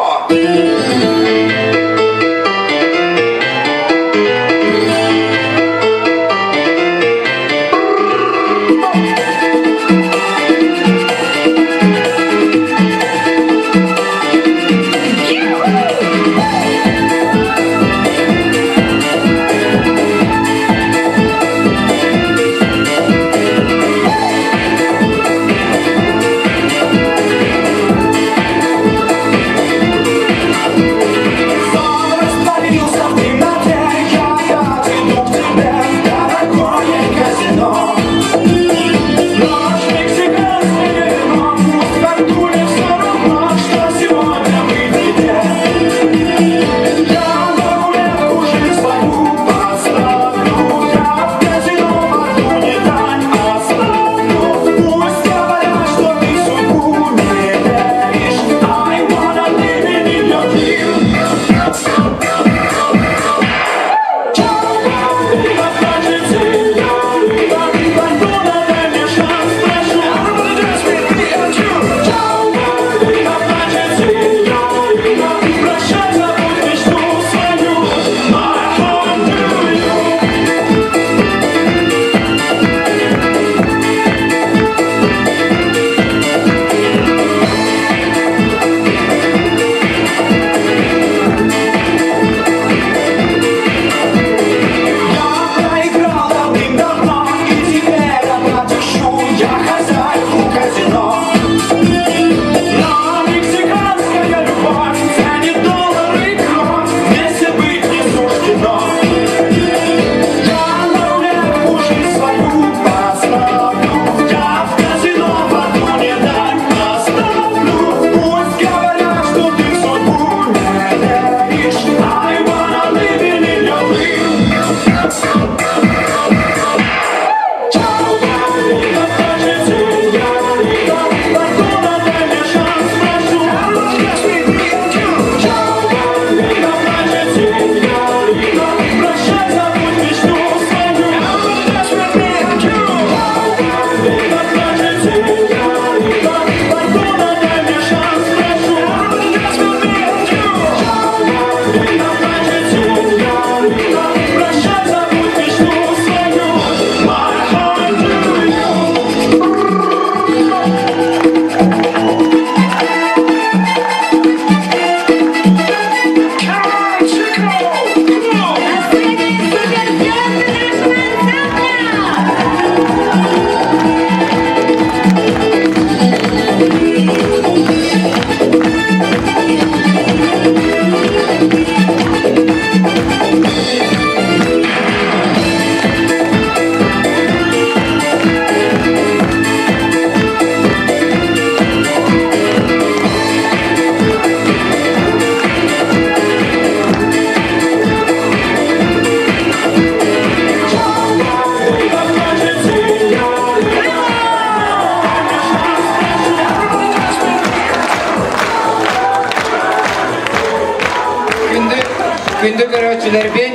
көрөөччүлэрбит,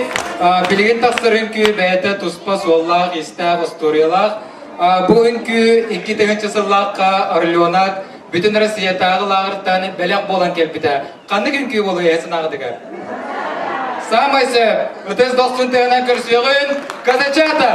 билигин тахсар үҥкүү бэйэтэ туспа суоллаах, истээх, остуоруйалаах. Бу үҥкүү 2000 сыллаахха Орленок бүтүн Россиятааҕы лааҕыртан бэлэх буолан кэлбитэ. Ханнык үҥкүү буолуой эһэ санааҕытыгар? Саамай сөп, ытыс дохсун тыаһынан көрсүөҕүн, Казачата!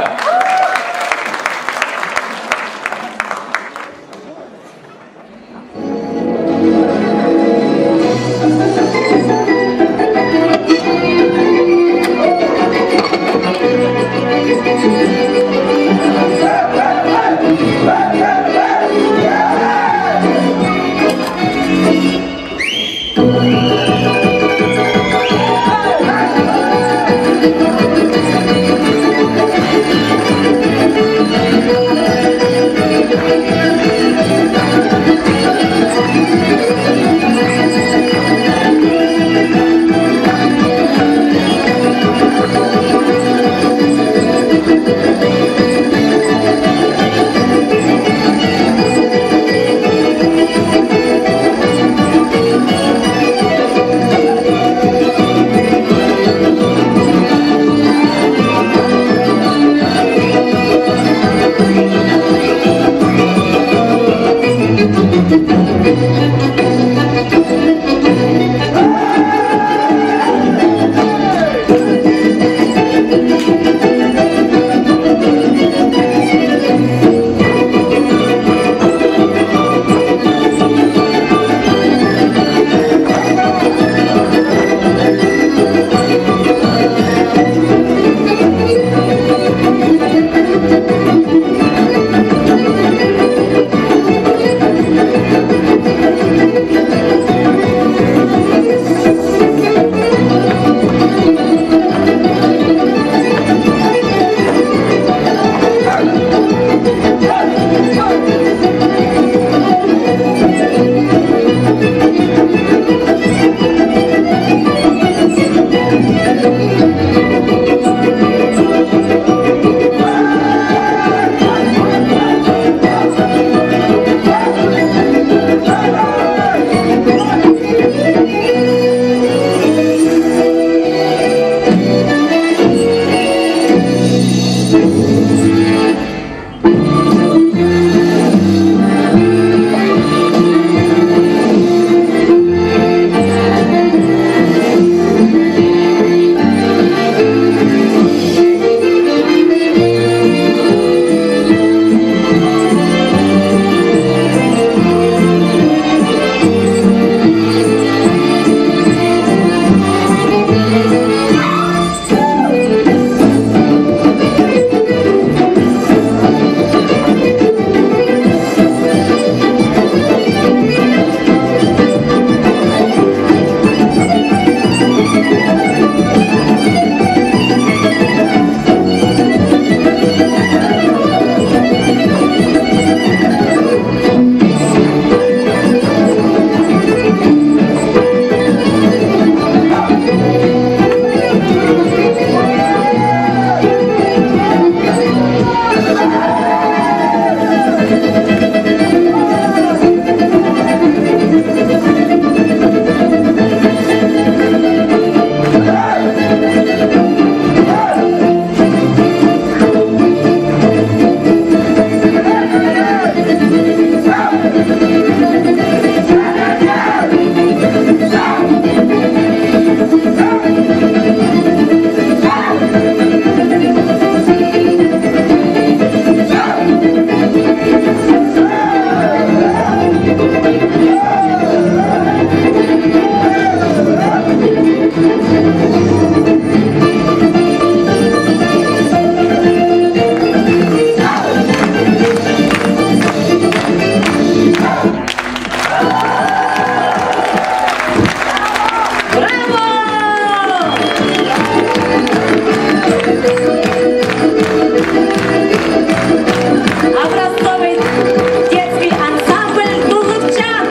Образцовый детский ансамбль «Туллукчан».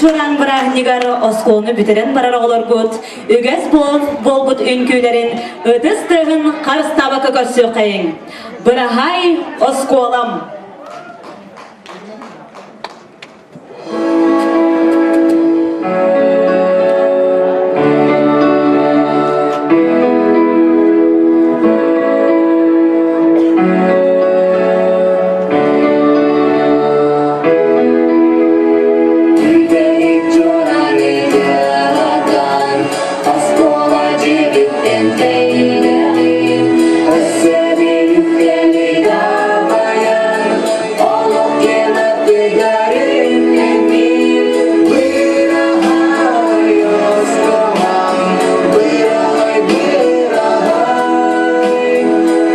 чуораан бырааһынньыгар оскуоланы бүтэрэн барар оҕолоргут үгэс буолбут үҥкүүлэрин ытыс тыаһын харыстаабакка көрсүөххэйиҥ. Быраһаай оскуолам! Бүтэһик чуорааны тыаһатан, оскуола дьиэбиттэн тэйиэҕим. Өссө биир үктэли дабайан, олох киэн аттыгар үктэнним. Быраһаай, оскуолам, быраһаай, быраһаай.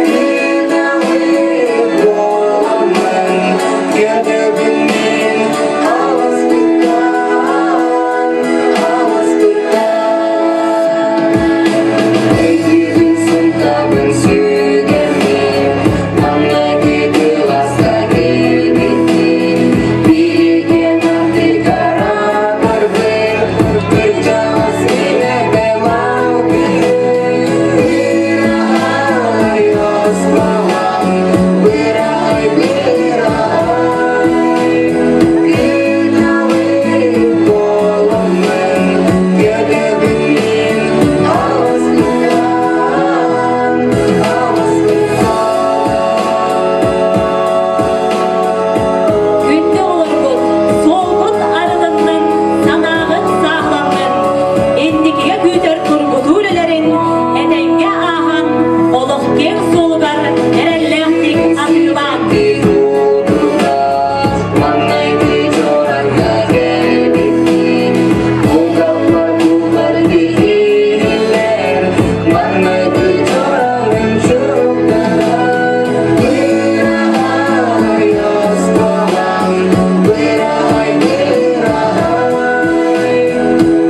Кыыдаҕы буоламмын, кэтэбин мин аласпыттан, аласпыттан. Өйдүүбүн сынтабын сүгэммин, маҥнайгы кылааска кэлбитим. Биһиги аттыгар барбын, кырдьаҕас мин эбэм алгыыр. Быраһаай, оскуолам, быраһаай, быраһаай. Кыыдалыы буоламмын, кэтэбин мин аласпыттан, аласпыттан. Күндү оҕолорбут, суолгут арылыннын, санааҕыт сааһыланнын, инникигэ күүтэр тургутуу үлэлэрин этэҥҥэ ааһан, олох киэҥ суолугар эрэллээхтик атыылаан. Маҥнайгы чуораҥҥа кэлбиккин, Кугаппар кугар тиһиллэр, Маҥнайгы чуораҥын чуктарар. Быраһаай, оскуолам, быраһаай, быраһаай.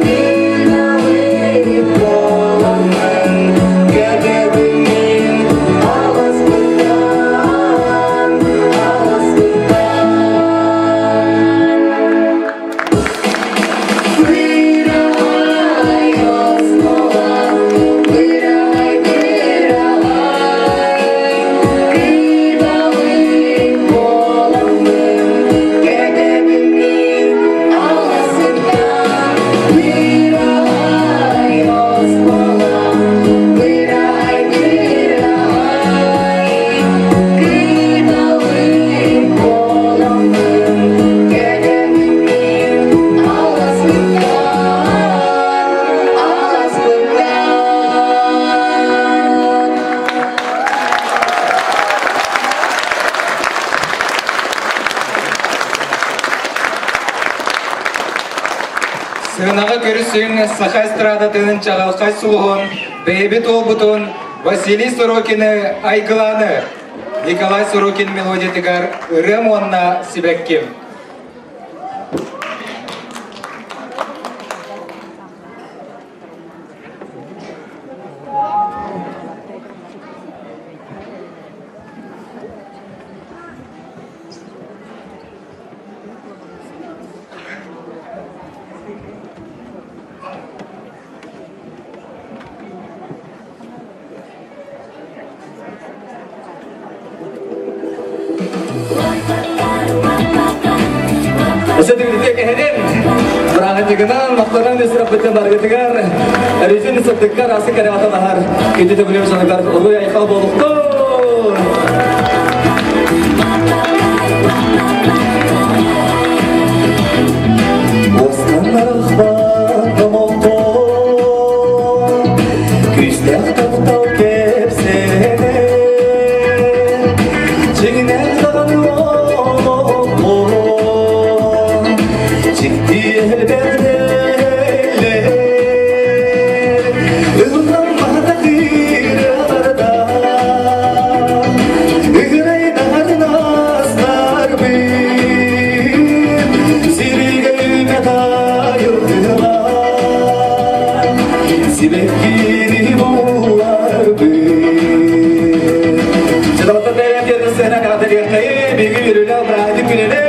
Кыыдалыы буоламмын, кэтэбин мин аласпыттан, аласпыттан. Быраһаай, оскуолам, быраһаай, быраһаай. Кыыдалыы буоламмын, кэтэбин мин аласпыттан. Быраһаай, оскуолам, быраһаай, быраһаай. Кыыдалыы буоламмын, кэтэбин мин аласпыттан, аласпыттан. Сыанаҕа көрүсүҥ саха эстрадатын чаҕылхай сулуһун, бэйэбит уолбутун Василий Сорокины Айгылааны, Николай Сорокин мелодиятыгар ырыам уонна сибэкким. Өсөтүгүтү кэһэнин, бырааһынньыгынан, махтанан өсүраппытын баргытыгар, өрүтүн сырдыккар асы кэрэҕэтэн аһар, күндү төгүлүм саныгар уруй айхал буолуктун! Күүстээх таптал кэпсээнэ Дьиҥинэн даҕаны олоххо Дьикти элбэҕдэлэр Ылламматах ырыаларда Ыгырайдаҕын астарбын Сиригэ үүммэт айылҕа Сибэккини булларбын Чыдалта бэйэм диэн сцена каҕатыгыахтайы, биги үрүлэ бырааһынньык күнүнэ!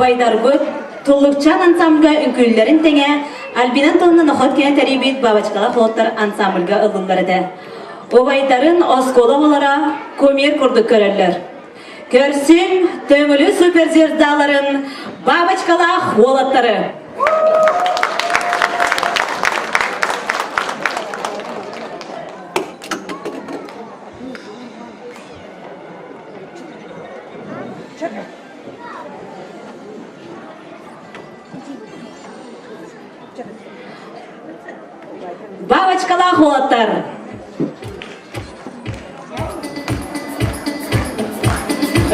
Убайдарбыт Туллукчаан ансамбльга үҥкүүллэрин тэҥэ Альбина Антоновна Находкина тэрийбит Бабочкалаах уолаттар ансамбльга ыллыллар этэ. Убайдарын оскуола оҕолоро кумир курдук көрөллөр. Көрсүн Төҥүлү суперзвездаларын Бабочкалаах уолаттары! Бабочкалаах уолаттар!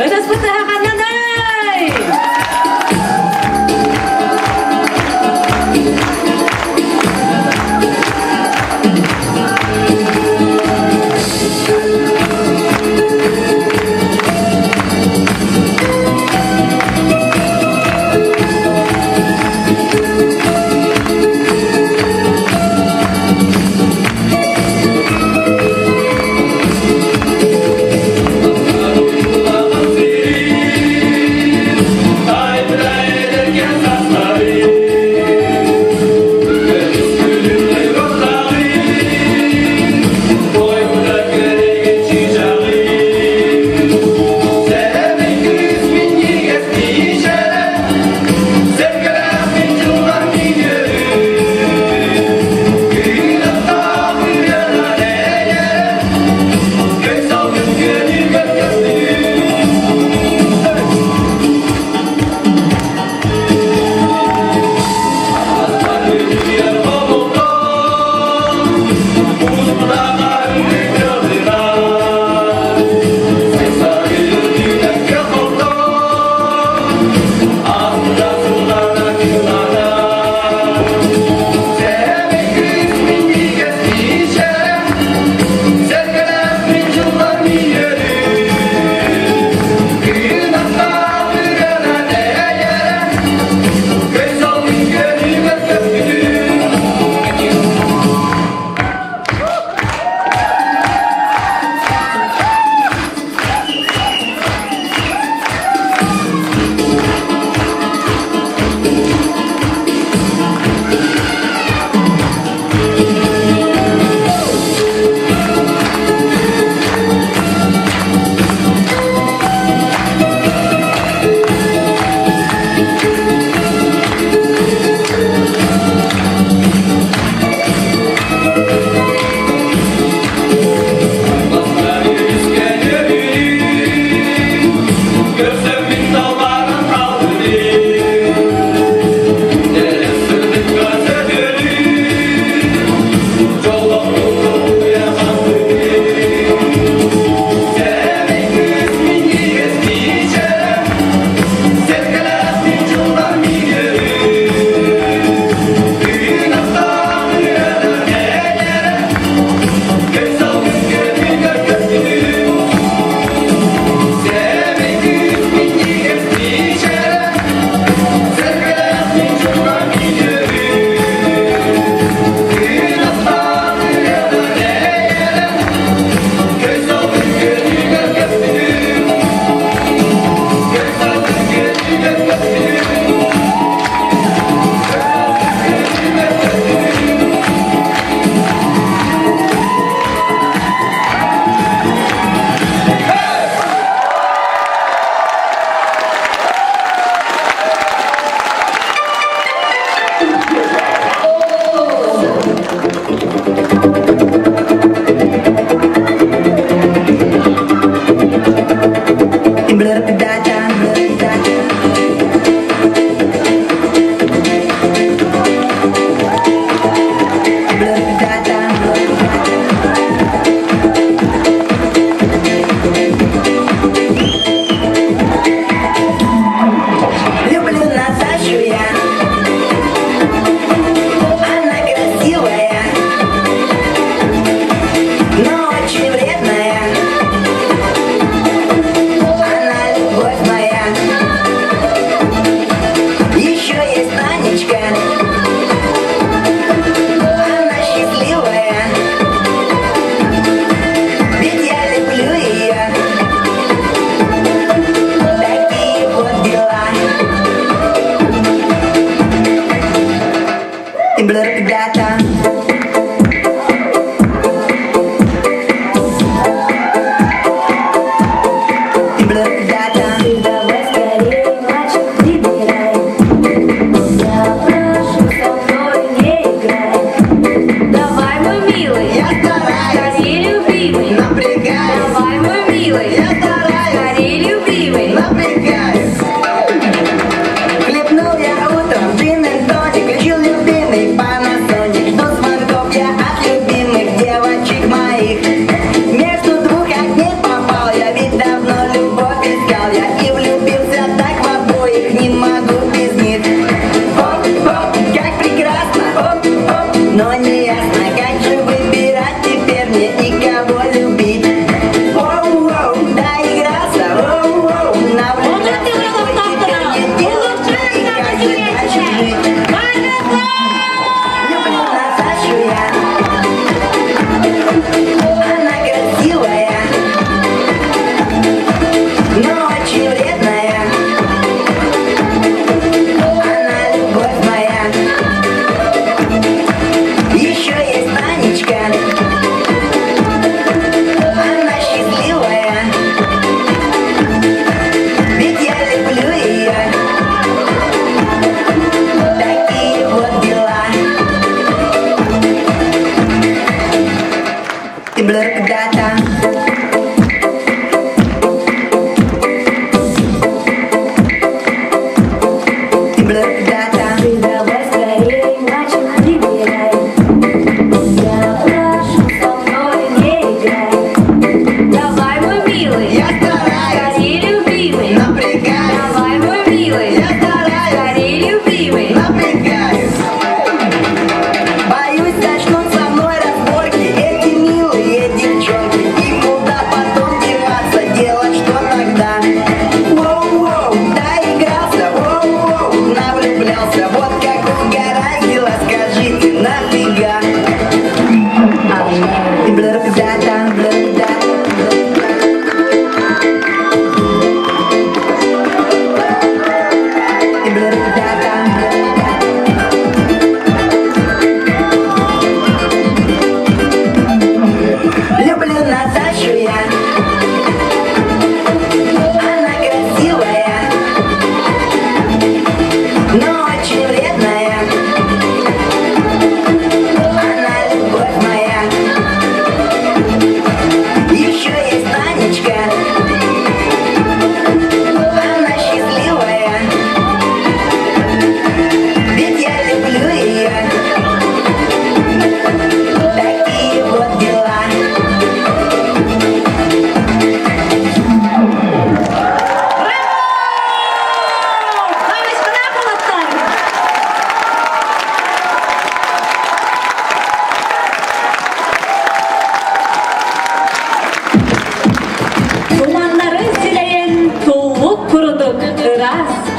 Ытыспытыһа ханнанай!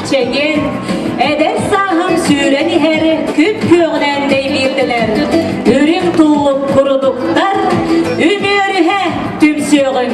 чэгиэн, эдэр сааһым сүүрэн иһэр күп-күөҕүнэн дэйбиирдэнэр, үрүҥ туллук курудуктар үмүөрүһэ түмсүөҕүҥ.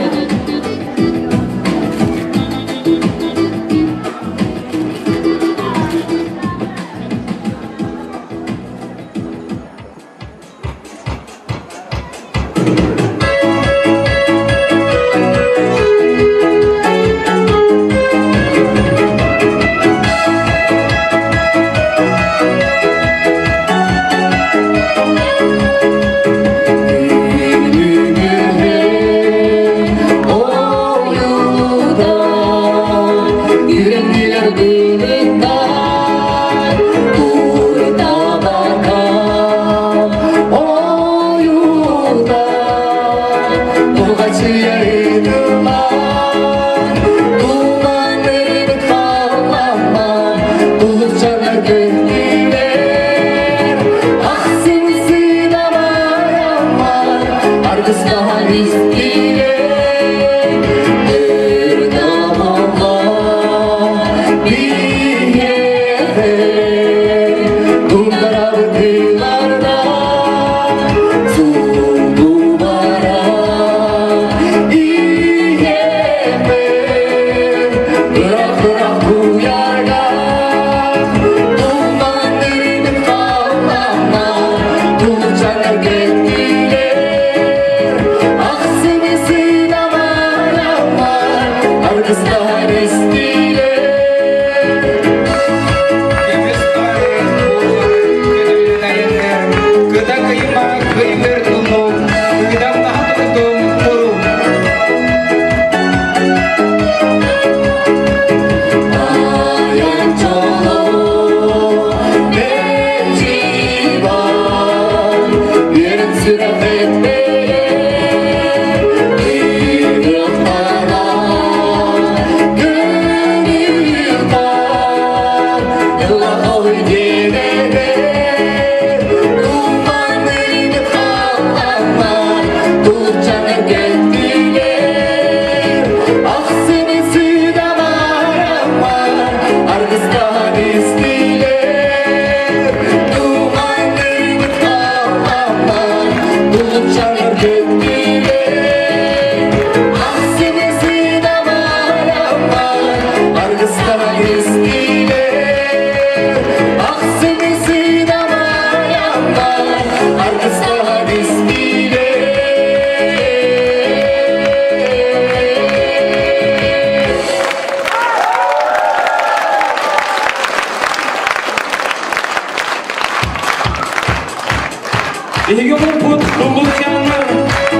Биһиги омукпут туллукчааннар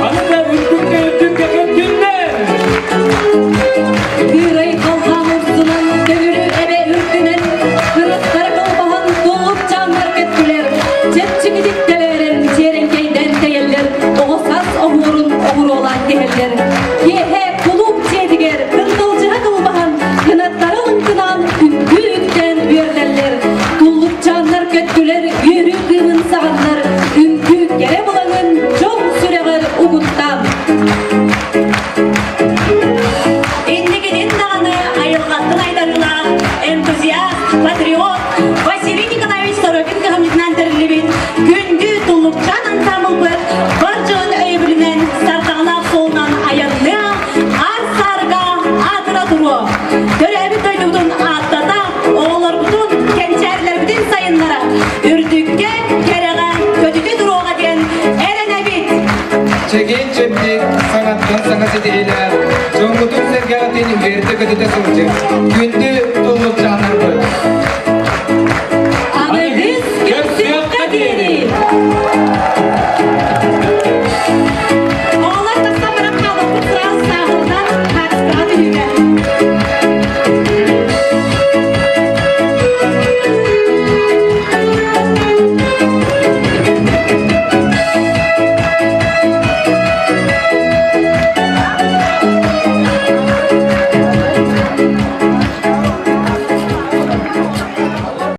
аны да үрдүккэ үрдүккэ көттүннэр! Кыырай халҕан урсунан, төҥүрү эбэ үрдүнэн, кыраттар кылбаһан туллукчааннар көттүлэр. Чэпчэкитик тэлээрэн, чиэрэҥкэйдэн тэйэллэр, оҕо саас оһуорун оҕуруолаан тиһэллэр. Киэһэ кулууп дьиэтигэр кындылдьыһа кылбаһан, кынаттары лыҥкынаан үҥкүү үктээн үөрдэллэр. Туллукчааннар көттүлэр, үөрүү кыымын саҕаннар, үҥкүү кэрэ былаҥын дьон сүрэҕэр угуттаан. Инникитин даҕаны айылҕаттан айдарыылаах энтузиаст, патриот Василий Николаевич Сорокин кыһамньытынан тэриллибит күндү туллукчаан ансаамбылбыт бар дьон өйөбүлүнэн сардаҥалаах суолунан айанныа, аар саарга аатыра туруо. Төрөөбүт дойдубутун ааттата, оҕолорбутун, кэнчээрилэрбитин сайыннара, үрдүккэ, кэрэҕэ көтүтэ туруоҕа диэн эрэнэбит. Чэгиэн-чэбдик, саҥаттан саҥа ситиһиилээх, дьоҥҥутун-сэргэҕитин үөрдэ-көтүтэ сылдьыҥ. Күндү.